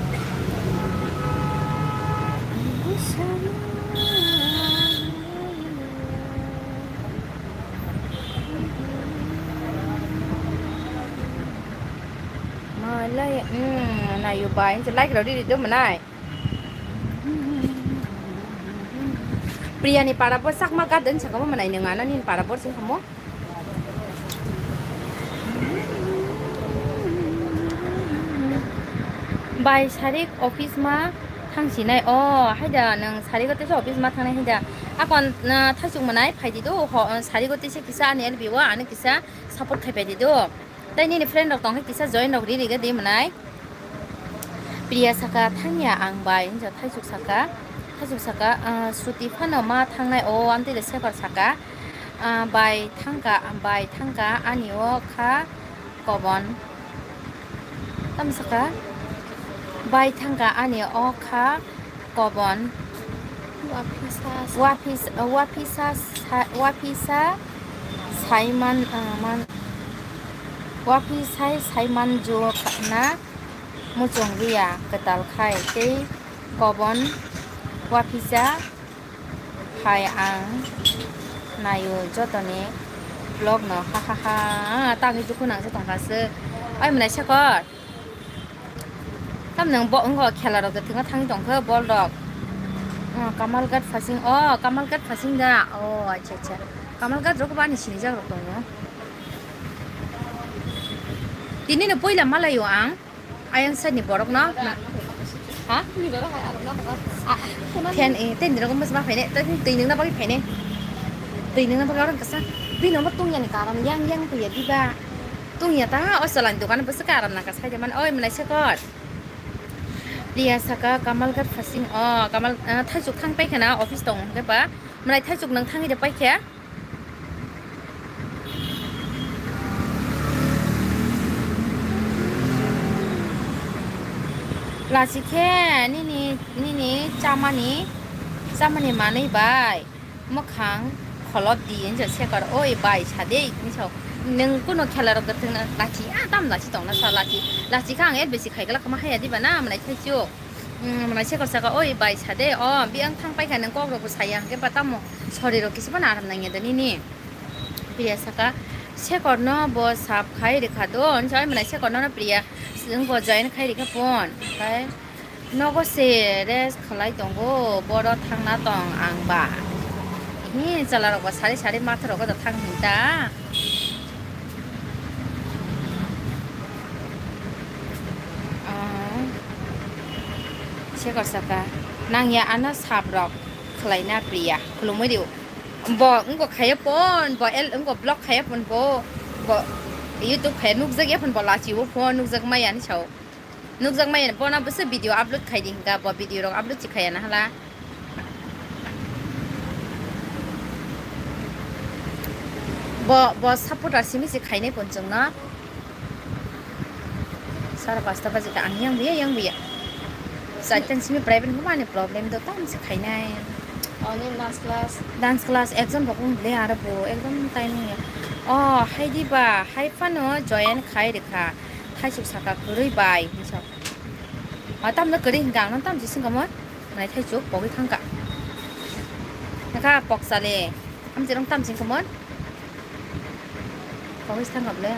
Malai, hmm, nayu bai, like rok riri do mwnai. Priya ni para bo chakma garden sakamo mwnai nwng ano nini para bo sing kamo. Bai sarik office ma thang sinai o haida nwng sarik office ma thangnai haida akon thaichuk mwnai phaidi do ho sarik office kisa ani L B o ani kisa support khai phaidi do. Tei nini friend rok tongkhe kisa join rok riri ga di mwnai. Priya saka, "Thangya ang bai," hinjo Thaichuk saka. Thaichuk saka, "Ah, suti phano ma thangnai o," amtwi le Sekar saka, "Ah, bai thangka, bai thangka ani o kha kobon." Tamo saka, "Bai thangka ani o kha kobon." Wapisa sa- Wapis-, wapisa sa-, wapisa saiman, ah, man, wapisai saiman jo na muchung riya kwtal khai tei kobon wapisa hai ang naio jotoni vlog no ha ha ha tagwi dukhu nang se tongkha se oi mwnai Sekar. Tam nang bo wngkha khela rok de thwngna thangwi tongkha bol rok. Oh, Kamalghat phasing, oh, Kamalghat phasing da. Oh, acha, acha. Kamalghat rok bani sinijak rok tongo. Tini no poila malaio ang. Ayang side ni borok no. Ha? Fan, eh, tei nirok mas ma phaine. Tei twi nungna bagwi phaine. Twi nungna bagwi orang kasa. Bini omo tungya ni karon yang yang tuya diba. Tungya ta o chalani dokan bwswk karon naka sai de man oi mwnai sekot. Priya saka Kamalghat phasing o Kamal, ah, thaisuk thang paikha na office tong hwnkhe ba mwnai thaisuk nwng thangwi de paikha. Lachi khe nini, nini chamani, chamani manwi bai mwkhang kholop di hinwi sekar, "Oi bai, sa de," hinwi sao. Nwng kuno khela rok da thwngna lachi, ah, tam lachi tongna sa lachi. Lachi khe ang L B C khai glak ma haya diba na, mwnai thaichuk. Hmm, mwnai sekar saka, "Oi bai, sa de," o, bi ang thang paikha nwng kok rok bo saya hwnkhe ba tamo sori rok kisa phano aram nangya da nini. Priya saka, "Sekorno bo sap khai rikha do," hinwi sao, mwnai sekorno no Priya, "Nwng bo join khai rikha pon." Khai, "Nogo se rest khlai tongo, boro thangna tong ang ba." Hi, chwla rok bo sari sari matha rok da thang hinta. Ah, sekar saka, "Nangya ano sap rok khlai na Priya, khulumui rio." Bo wngkha khaya pon, bo el wngkha vlog khaya pon, bo, bo YouTube khaya nukjak ya pon, bo lachi o pon nukjak maya hinwi sao. Nukjak maya, bono bwswk video upload khai di hinka, bo video rok upload si khaya na hala. Bo, bo supporter simi si khainai pon chwngno. Sara pasta baji ka ang yang buya, yang buya. Saitan simi private huma ni problem do tam si khainai. Oni dance class. Dance class exam rok wng le aro bo exam time ya. Oh, hai di ba, hai phano join khai rikha. Thaisuk saka kwrwi bai hinwi sa. O tamno kwrwi hinka ang no tam si singkamon. Nai thaisuk pogwi thangka. Naka poksa le. Am jirong tam singkamon. Pogwi thangka ble.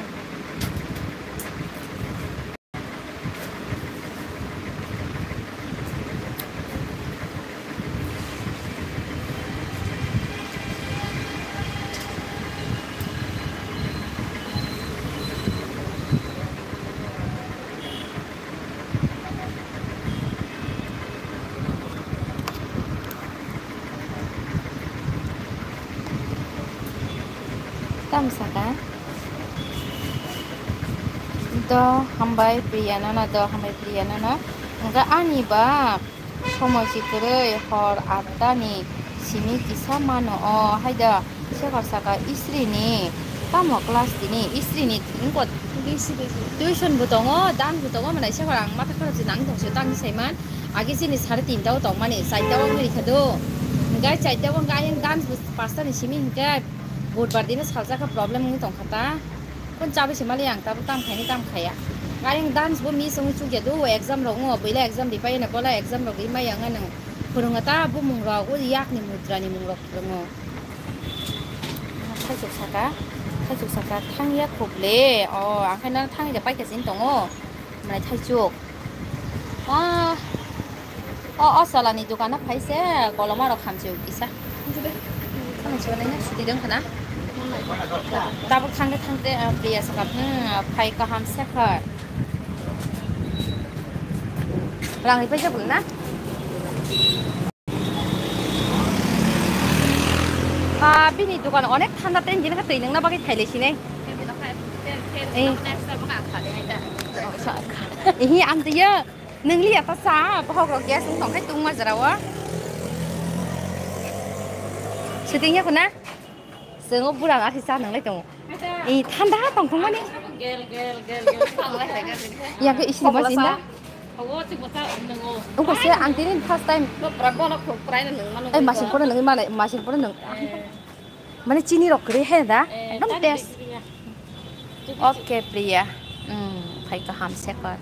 Tam saka. Do hambai Priya nono, do hambai Priya nono. Hingke ani ba somoi si kwrwi hor atta ni simi kisa mano o hai do. Sekhar saka Isri ni tamo class tini Isri ni wngkha tuition bo tongo, dance bo tongo, mwnai Sekhar ang matha khoroksa nang tong sio tang sai man. Age chini sare tinta o tong mani, charta o wngwi rikha do. Hingke charta o hingke ayang dance bo pasta ni simi hingke budbar dino saljak kha problem wngwi tong kha ta. Kon chabi se mali ang tabuk tam khaini tam khaya. Ayang dance bo miss wngwi chukya do, exam rok wngwi buila exam ripai na bola exam rok rimai ang ano. Phwrwngwi ta bumung rok o yak ni mudra ni mung rok phwrwngo. Thaisuk saka, thaisuk saka thangya khuble. O, ang khe nang thangya paikha sini tongo. Mwnai thaisuk. Ah, o, o chalani dukano phai se koloma rok khamchi kisa. Khamchi nai suti dong khana. Tabuk thangde thangde, ah, Priya saka, hmm, phai kaham Sekhar. Rang ripai jabul na? Ah, bini dukan onek thanda tei, jini kha twi nungna bagwi thailai sinai. Eh. Ihi, ang twiyo nungli ata cha, bohok rok gas wng tong khai tungma jora o. Shooting ya khuna? Chwng o bwrang akhe cha nang lai tongo. I thanda tong thong mani. Gel, gel, gel, gel. Yang ke isi mas inda. Ogo, chwng bwsa nungo. Ungko se ang tini first time. No, bra bono khok prai nung mano. Eh, masing pura nung male, masing pura nung. Eh. Mane chini rok kri he da. Eh, ekdom tani taste. Bikri ya. Okay, Priya. Hmm, phai kaham Sekhar.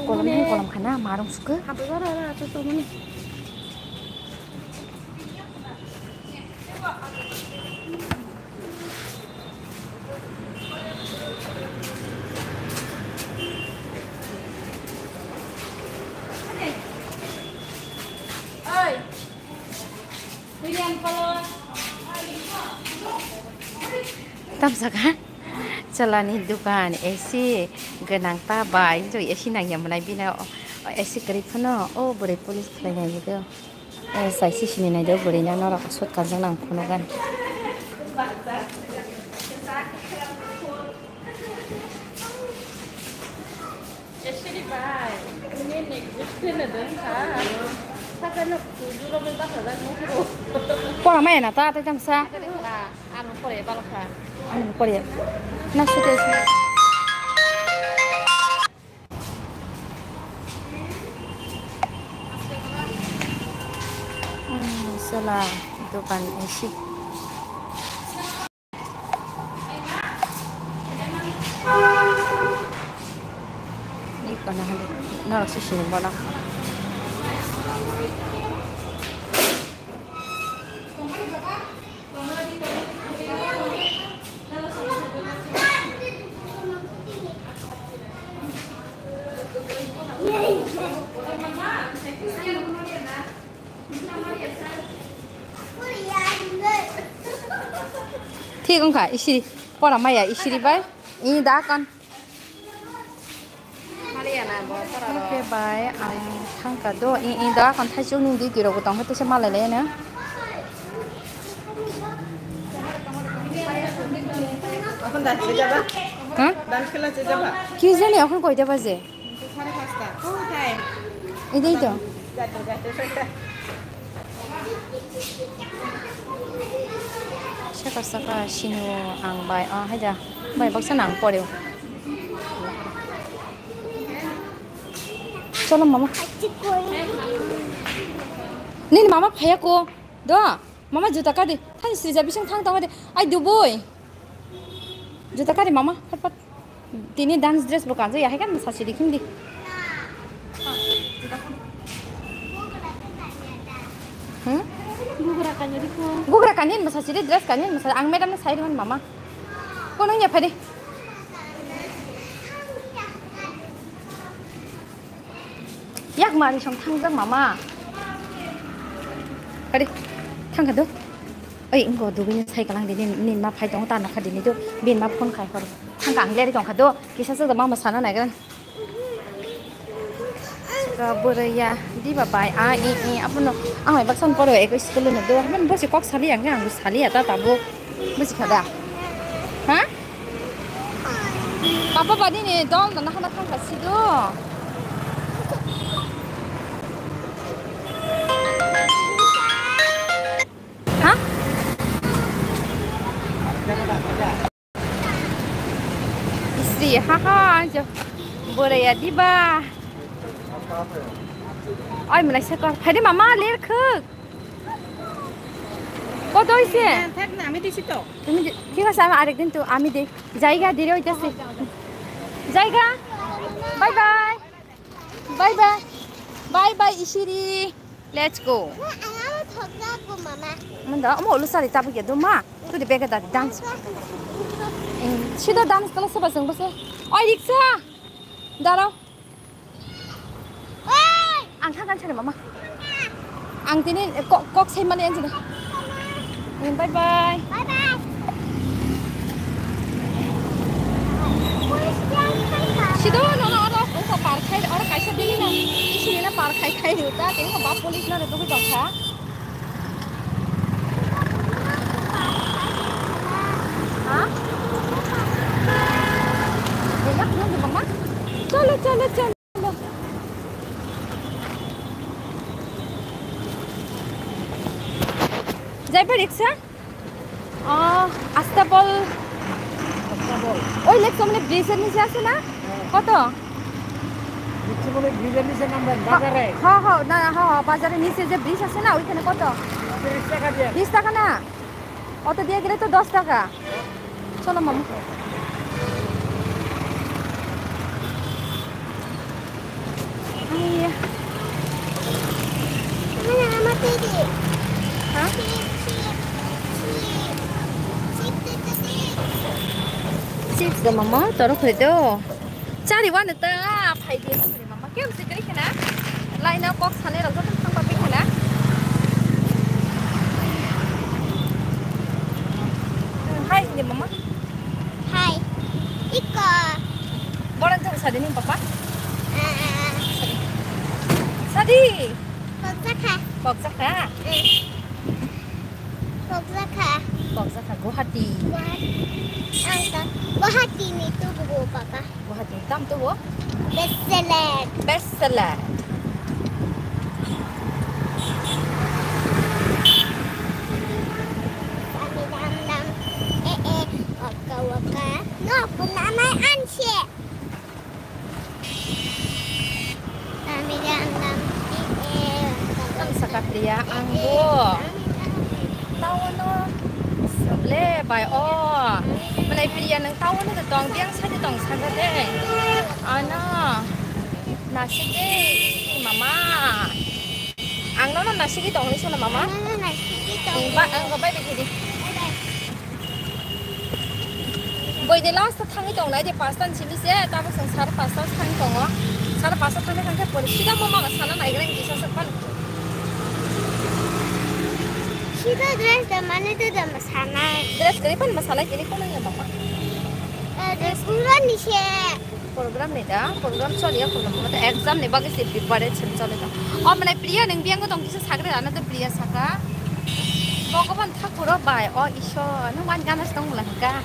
Kolom ni kolom khana marung suku. Apa bara ra tu tu mani. Tamsaka chalani dukan A C gwnang ta bai, A C nangya mwnai bini A C kwrwi phano o bwrwi polish khlainai bo. Eh, sai sisini naidi o bwrwino norok aswk kanjak nang phunukgani. Siri bai, ini nek gusti na dong ka. Saka na tujuh lo bel basa dak mo kuro. Pora mai na ta ta jang sa. Anu pore balokha. Anu pore. Na sute. Hmm, sela dukan isi. Iko na hali, norok se sini bono. Thik wngkha, isiri pora maya, isiri bai, ini da kan. Oke, bai, ang thangka do, ini da kan thaichuk ni di tiro butong hete se malai le na. এখন ডান্স হয়ে যাবা? হ্যাঁ? ডান্স ক্লাসে যাবা? কি জানি এখন কয়টা বাজে? সাড়ে পাঁচটা। কোথায়? এটাই তো। যাইতে, যাইতে, যাইতে। Saka saka sini o ang bai, ah, hai da. Bai baksa nang poreo. Cholo mama. Nini mama phaya ko. Do. Mama juta kadi. Thani srija bising thang tong de. Ai dubui. Juta kari mama, pat pat. Tini dance dress bo kanjak ya, hai kan masa sidi khim di. Hmm? Gugra kanya di ko. Gugra kanya masa sidi dress kanya masa ang madam na sai man mama. Kono ya phadi. Yak mari song thangjak mama. Kadi thangkha do. Oi, ingo dugui ni sai kalang di, ni, ni ma phai tongo ta nokha di ni do. Bin ma phone khai hor. Thangkha ang leri tongkha do. Kisa sa mama sana nai gran. Ka bwrwi ya, di ba bai, a, i, i, abono, ang bai baksa poro eko school no do. Haman bosi kok sali ang, ang sali ya ta tabo. Bosi khada. Ha? Papa bani ni dol na hana thangkha sido. Ha? Isri, ha ha, jo. Boraya diba. Oi, mulai sekor. Phai de mama, ler khuk. কত হইছে? হ্যাঁ, থাক না, আমি দিছি তো। তুমি দি-, ঠিক আছে, আমি আরেকদিন তো আমি দেই। জায়গা দিলে হইতাছে। জায়গা। Bye bye. Bye bye. Bye bye, ইশিরি। Let's go. Manda, amo ulusari tabu ya do ma. Tu de bega da dance. Sida dance kala seba seng bose. Oi, riksa. Darao. Ang thangkan sari mama. Ang tini kok, kok sai mani anjina. Bye bye. Bye bye. Sido no no oro ungsa par khai oro kaisa bini na. Isi na par khai khai ruta tini ba police na rutu bakha. Ha? Cholo cholo cholo. যাইবা রিক্সা? আহ, আস্তাবল। আস্তাবল। ওই লেক সামনে ব্রিজের নিচে আছে না? হ্যাঁ। কত? নিচে মানে ব্রিজের নিচে নামবেন, হ্যাঁ, বাজারে। হ্যাঁ, হ্যাঁ, না, হ্যাঁ, হ্যাঁ, বাজারের নিচে যে ব্রিজ আছে না, ওইখানে কত? তিরিশ টাকা দিয়ে। বিশ টাকা না? অত দিয়ে গেলে তো দশ টাকা। চলো, মামু। Iya. Mana mama tadi? Hah? Chips, chips, chips, chips, chips, chips, chips, mama, taruh itu. Cari mana tak? Apa itu? Mama, kaya mesti kiri kena. Lain aku kok sana, lalu kan sampai kena. Hai, ini mama. Hai. Iko. Boran tuh sadi nih, papa. Ah. Sadi. Sadi. Kok saka. Kok saka. Eh. Kokjakha. Kokjakha, Guwahati. Guwahati. Ang ta Guwahati ni tubugo, papa. Guwahati ni tam tubo? Best seller. Best seller. Kami dam dam. Eh, eh. Waka waka. No, kunamai anse. Kami dam dam. Eh, eh. Waka waka. Ang sakatria, ang bo. Taono. Soble bai o. Mwnai Priya nwng taono de tong, biyang side tong sagra de. Ano. Nasik de mama. Ang nono nasik de tong ni sana mama. Nono nasik de tong. Ang ba, ang ba bai bai di. Boi de last thangwi tong nai de pasta ni simi se, tabuk chwng sare pasta thangwi tongo. Sare pasta thangwi thangkhe pori sida mama sana naigra ni kisa sa pan. Sida dress da mane da da masanai. Dress kari pan masanai kini kono ya mama. Eh, dress pura ni se. Program ni da, program choli ya kono kono exam ni bagwi se preparation choli da. O mane Priya nwng biyang tong kisa sagre ana to Priya saka. Bhagavan Thakur o bai o Ishwar nwng man gana tong mula ka.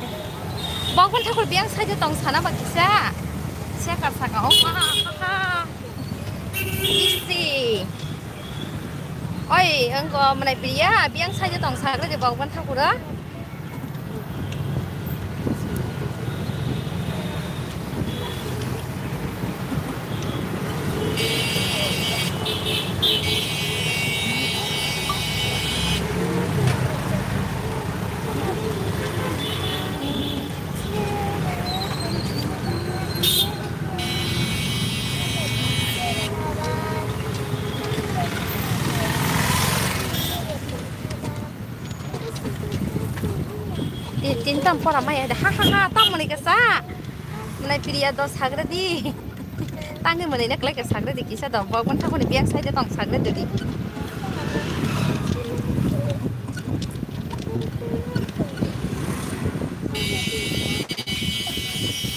Bhagavan Thakur biyang side tong sana ba kisa. Sekar saka o ha ha ha. Isi. Oi, ang ko mwnai Priya, biyang side tong sagre de Bhagavan Thakur o. Tin, tin tam pora maya da. Ha, ha, ha, tam mani kasa. Mwnai Priya dos hagra di. Tangwi mwnai na klai ka sagra di kisa do. Bhagavan Thakur ni biyang side tong sagra di.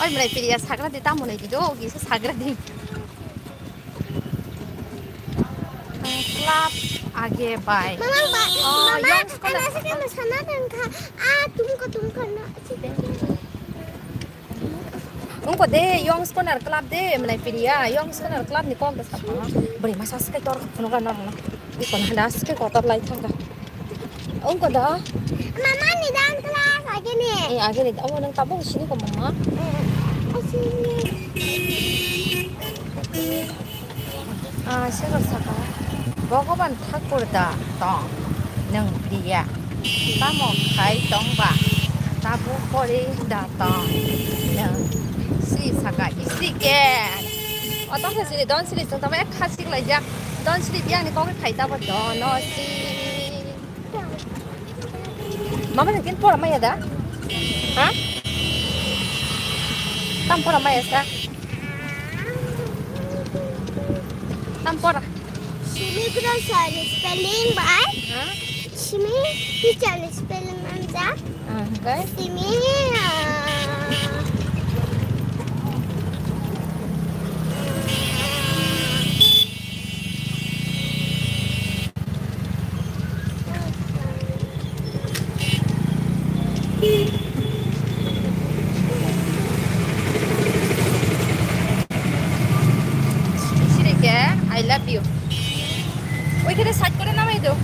Oi mwnai Priya sagra di tam mwnai di do kisa sagra di. Club age bai. Mama, ba, oh, mama, Young Scholar. Ana sake masana tangkha. Ah, tumko, tumko na. Ungko de, Young Scholar Club de, mwnai Priya, Young Scholar Club ni kok da sapa. Bari masa sake tor phunukha norokno. Iko na da sake kotor lai thangkha. Ungko da. Mama ni dan class age ni. Eh, age ni. Amo nang tabuk sini ko mama. Eh, eh. Ah, sero saka. Bhagavan Thakur da tong nwng Priya. Tamo khai tong ba? Tabuk pori da tong nwng. Si saka isi ke. O tong sa sini don sini sung tamo ek khasik lai jak. Don sini biyang ni kok khai tabo dono si. Mama nang tin pora maya da? Ha? Tam pora maya sa? Tam pora. Simi kura sari spelling bai. Ha? Simi teacher ni spelling manja. Ah, bai. Simi, ah, Sirike, I love you. ওইখানে সাইড করে নামাই দাও।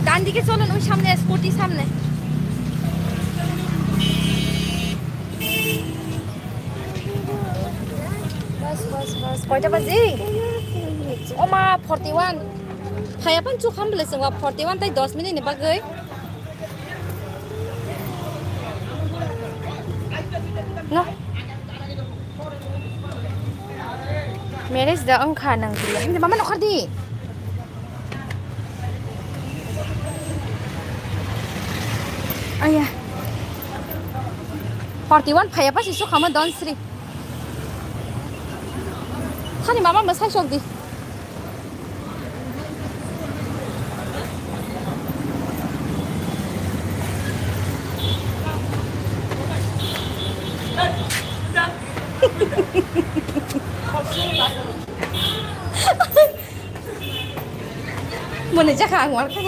ডান দিকে চলো না, ওই সামনে স্কুটি সামনে। Bas, bas, bas. কয়টা বাজে? ও মা, forty one. Phaiya pan chu kham bele sengwa forty one tai dos minute ni bagwi. No. Marriage da wngkha nang bile. Hindi mama nokhar di. Aya. Forty one phaiya pasi sukhama don sri. Hani mama masai sok di. Mone jakha ang war kha.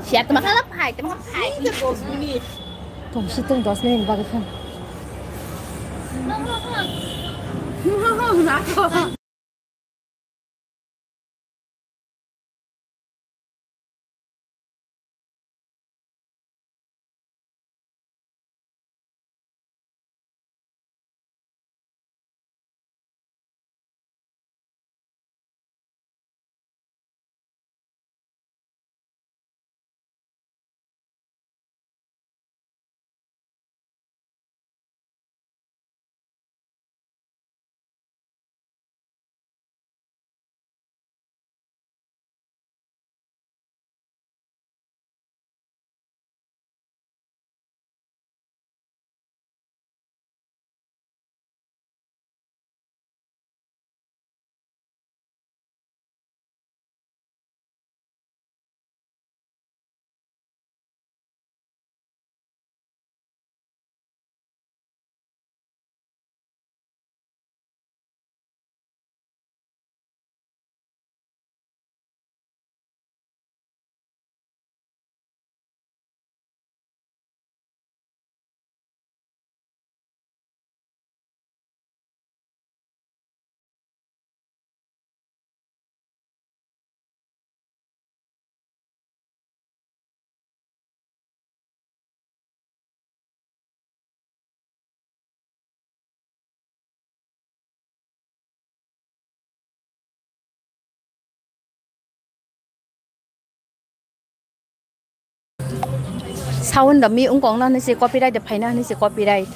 Siya, tama kala phai, tama kala phai. Tong si tong dos minute bagwi khan. Sound da mi ungkong na hinwi se copyright da phaina hinwi se copyright.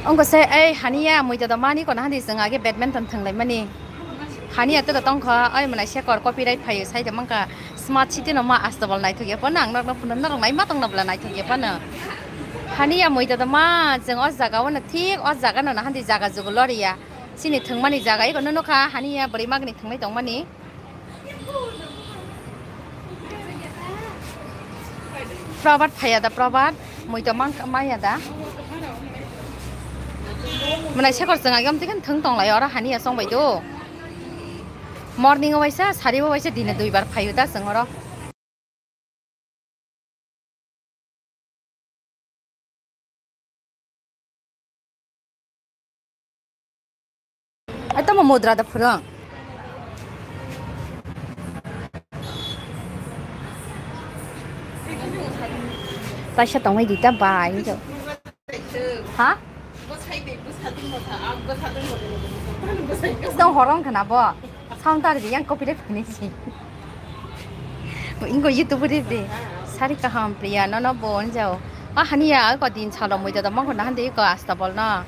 Ongko se ei haniya muido do mani kono hani chwng age badminton thwnglaimani. Haniya tei tongkha ai mwnai sekor copyright phaio sai tongmangkha smart city no ma astabal naithok ya phano ang norok no phano norok nai ma tongna bwla naithok ya phano. Haniya muido tongma, chwng o jaga o no thik o jaga no nahan di jaga jugulo riya. Chini thwngmani jaga iko no nukha, haniya bwrwi magni thwnglai tongmani. Probat phaiya da, Probat? Muido mang-, maya da? Mwnai sekor chwng agam tikan thwng tonglai oro haniya chongbai do. Morning o waisa, sari o waisa, dini duibar phaio da chwng oro. Ai, tamo mudra da phwrwng. Taisa tongwi di ta bai, hinkhe. Ha? Tong horong khna bo. Sound tar di yang copyright phini si. Ingo YouTube ri di. Sari kaham Priya, nono bo onjao. Ah, haniya, ko din salo muido da mangko nahan di ko asta bol no.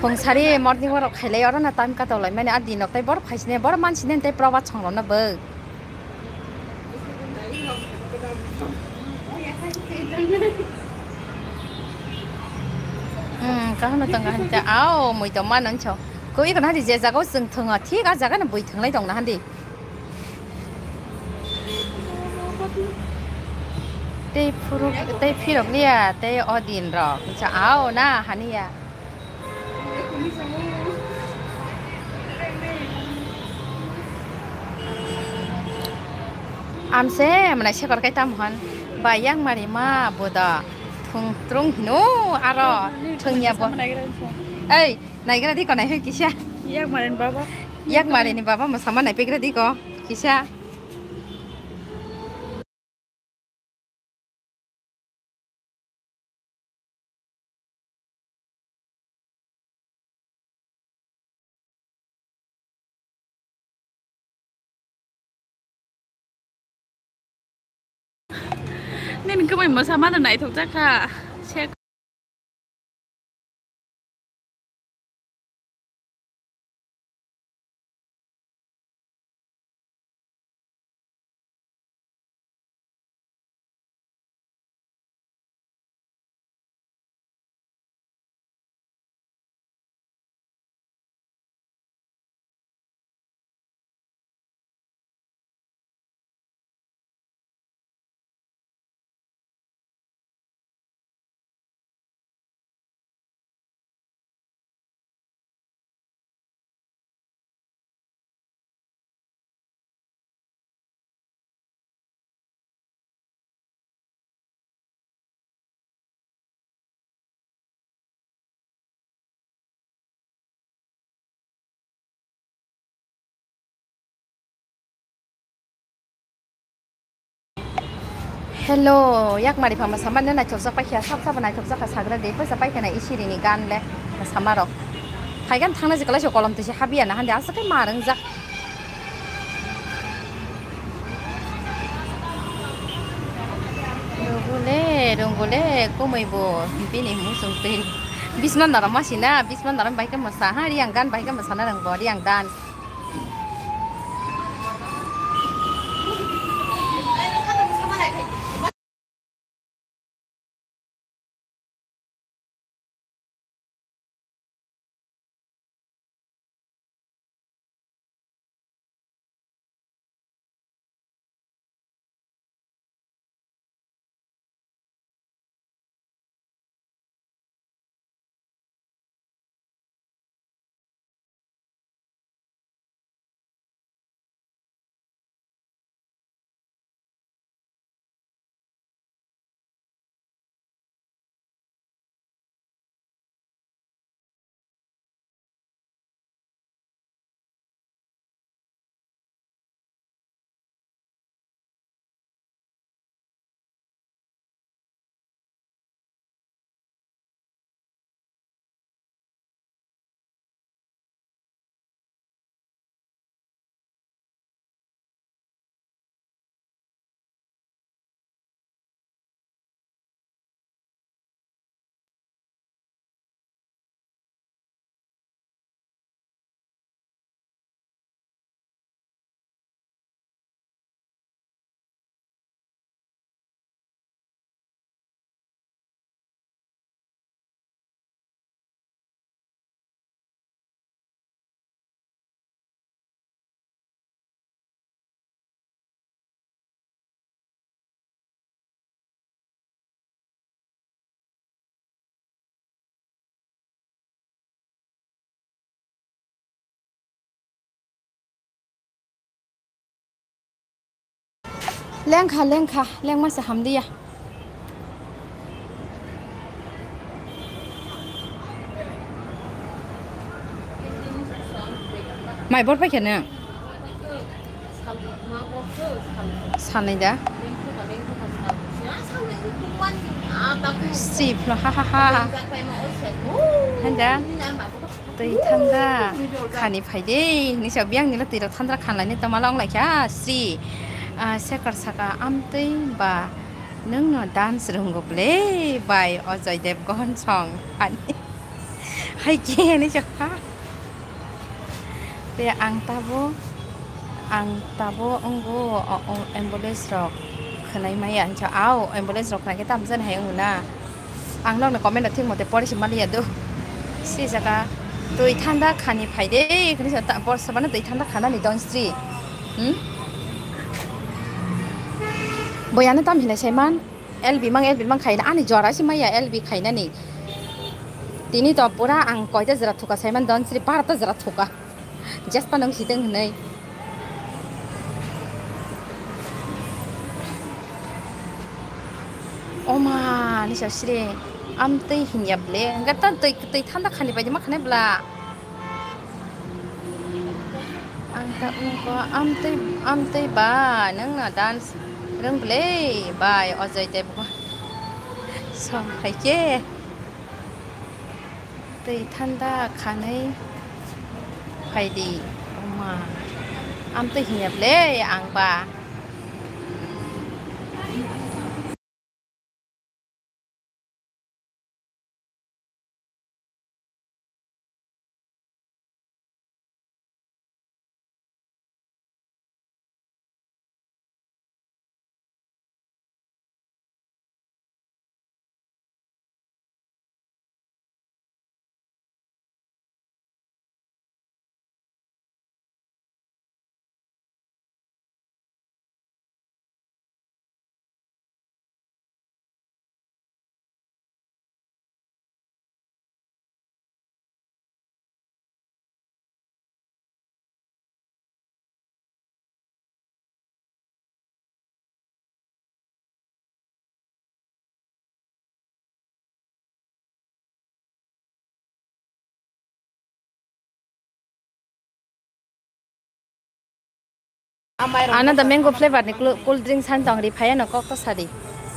Phung sari morning walk khailai oro na time kato lai mani, ah, din nok tai bor phaisine, bor mansine tai Probat song rok no bo. Hmm, kaham no tong kaham ta. Ao, muido ma nang chao. Ko iko na di je jaga o chwng thwngo, thik a jaga no bui thwnglai tong nahan di. Tei phuruk, tei phirok liya, tei o din rok. Cha ao na haniya. Amse mwnai sekor kai tam hon. Ba yang mari ma boda. Thung trung hino aro thungya bo. Ei, naigra di ko nai hoi kisa. Yak mari ni baba. Yak mari ni baba mo sama nai pegra di ko kisa. Nini kwmwi mwsa mano naithok jak kha. Sek. Hello, yak mari phama sama ne naithok jak paikha, sab sabo naithok jak kha sagra de, paisa paikha na isiri ni gan le sama rok. Phaigan thangna je kalai so kolom tisi habia na hande asa kai ma rang jak. Rungule, rungule, kumui bo, bini musung twi. Bisma naram masina, bisma naram bai khe masa, ha, riang gan bai khe masa narang bo, riang dan. Lengkha, lengkha, lengma se hamliya. Mai bor paikha nang? Sanai da? Sip no, ha, ha, ha. Handa? Twi thanda khani phai de, hinwi sa biyang nilo twi rok thanda khanlai ni tongma long lai kha, Sri. Ah, Sekar saka, "Amtwi ba nwng no dance rwngo ble bai Ajoy Devgan song," ani. Hai khe hinwi sa kha. Te ang tabo, ang tabo wngo, o, o, ambulance rok khwnai maya, hinsa, "Au, ambulance rok khwnai khe tamo jani hai wngo na?" Ang nokni comment rok thik mote pori se maliya do. Si jaga twi thanda khani phai de, hinwi sa ta, bor sabano twi thanda khanani don sri. Hmm? Boyano tam hinai saiman, L B mang, L B mang khaina, ani jora se maya L B khainani. Tini to pura ang koita jora thuka saiman don sri, barta jora thuka. Jespa nung siteng hinui. Oma, ni sasri. Amtwi hinya ble. Enggak ta twi, twi thanda khani bai ma khani bla. Ang ta ungko amtwi, amtwi ba nang na dance rung ble bai Ajoy Devgan. Song hai ke. Twi thanda khanwi phaidi, oma. Amtwi hinya ble ang ba. Ano da mango flavor ni cool, cool drinks han tong ri phai ano kok to sadi.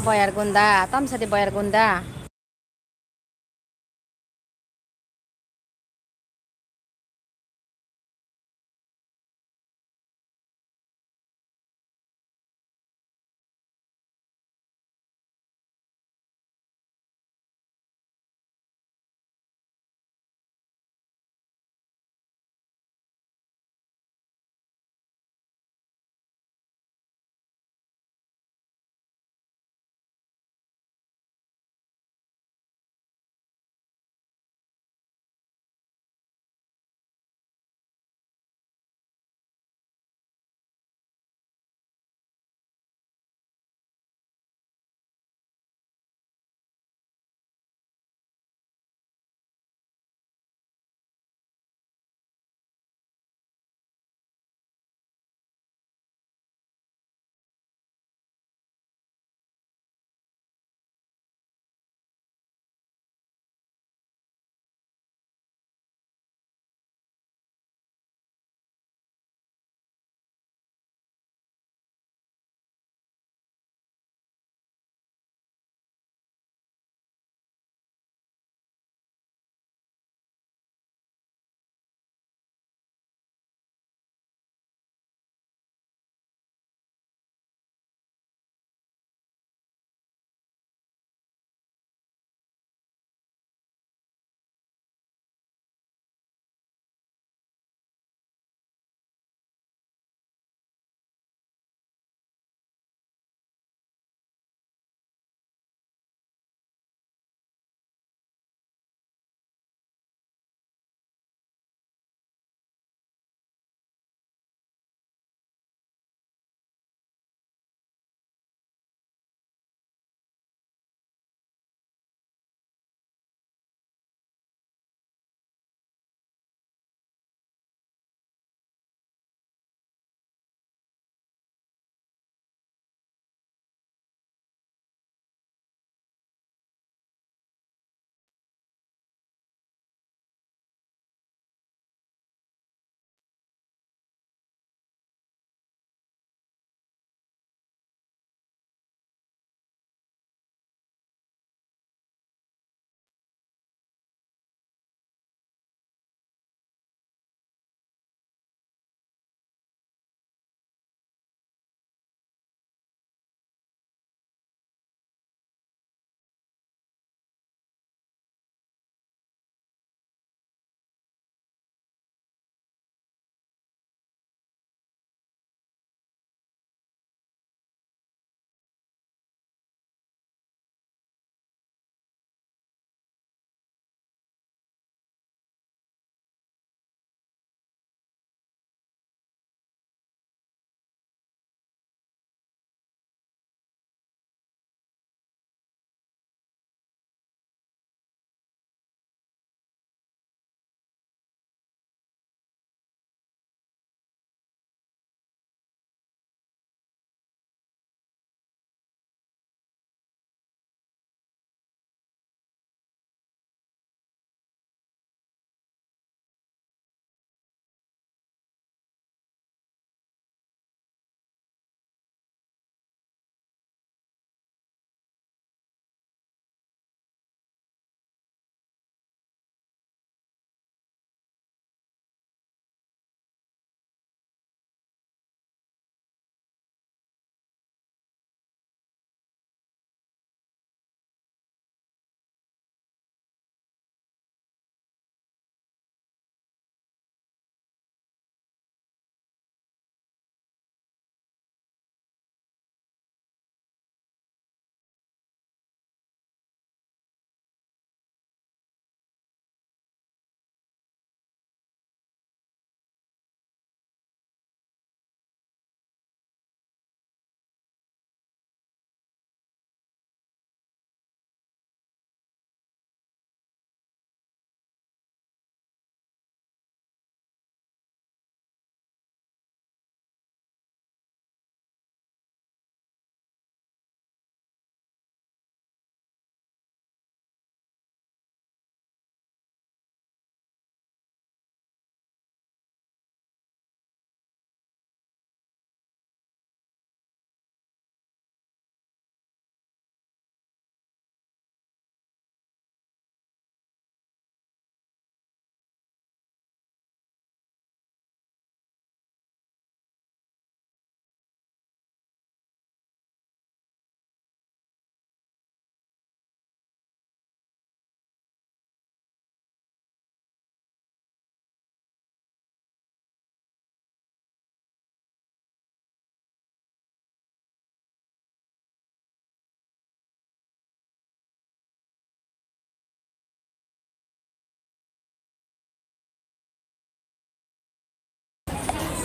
Boyar gunda, tam sadi boyar gunda.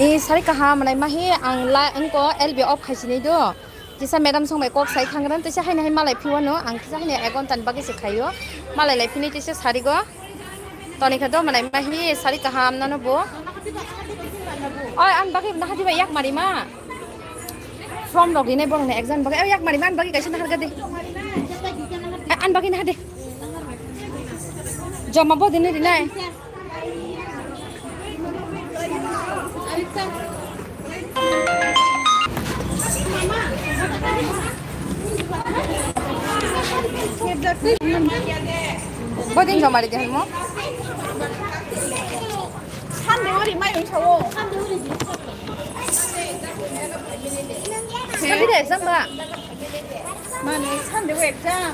E sari kaham manai mahi ang la engko L B off khaisini do. Kisa madam song bai kok sai khangrang tesa haini hai malai phiwano ang kisa haini ek ghonta ni bagwi se khaio. Malai lai phini tesa sari go. Toni kha do manai mahi sari kaham nano bo. Oi an bagwi nahadi ba yak mari ma. Form rok rinai borok ni exam bagwi. Oi yak mari ma an bagwi kaisa nahar gade. An bagwi nahade. Joma bo dini rinai. Bodin jomari de mo. Sande ori mai oi sawo. Sande de exam ba. Mane sande exam.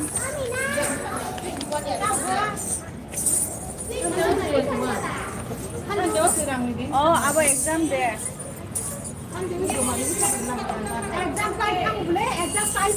Oh, abo exam de. Exam time thang bole, exam time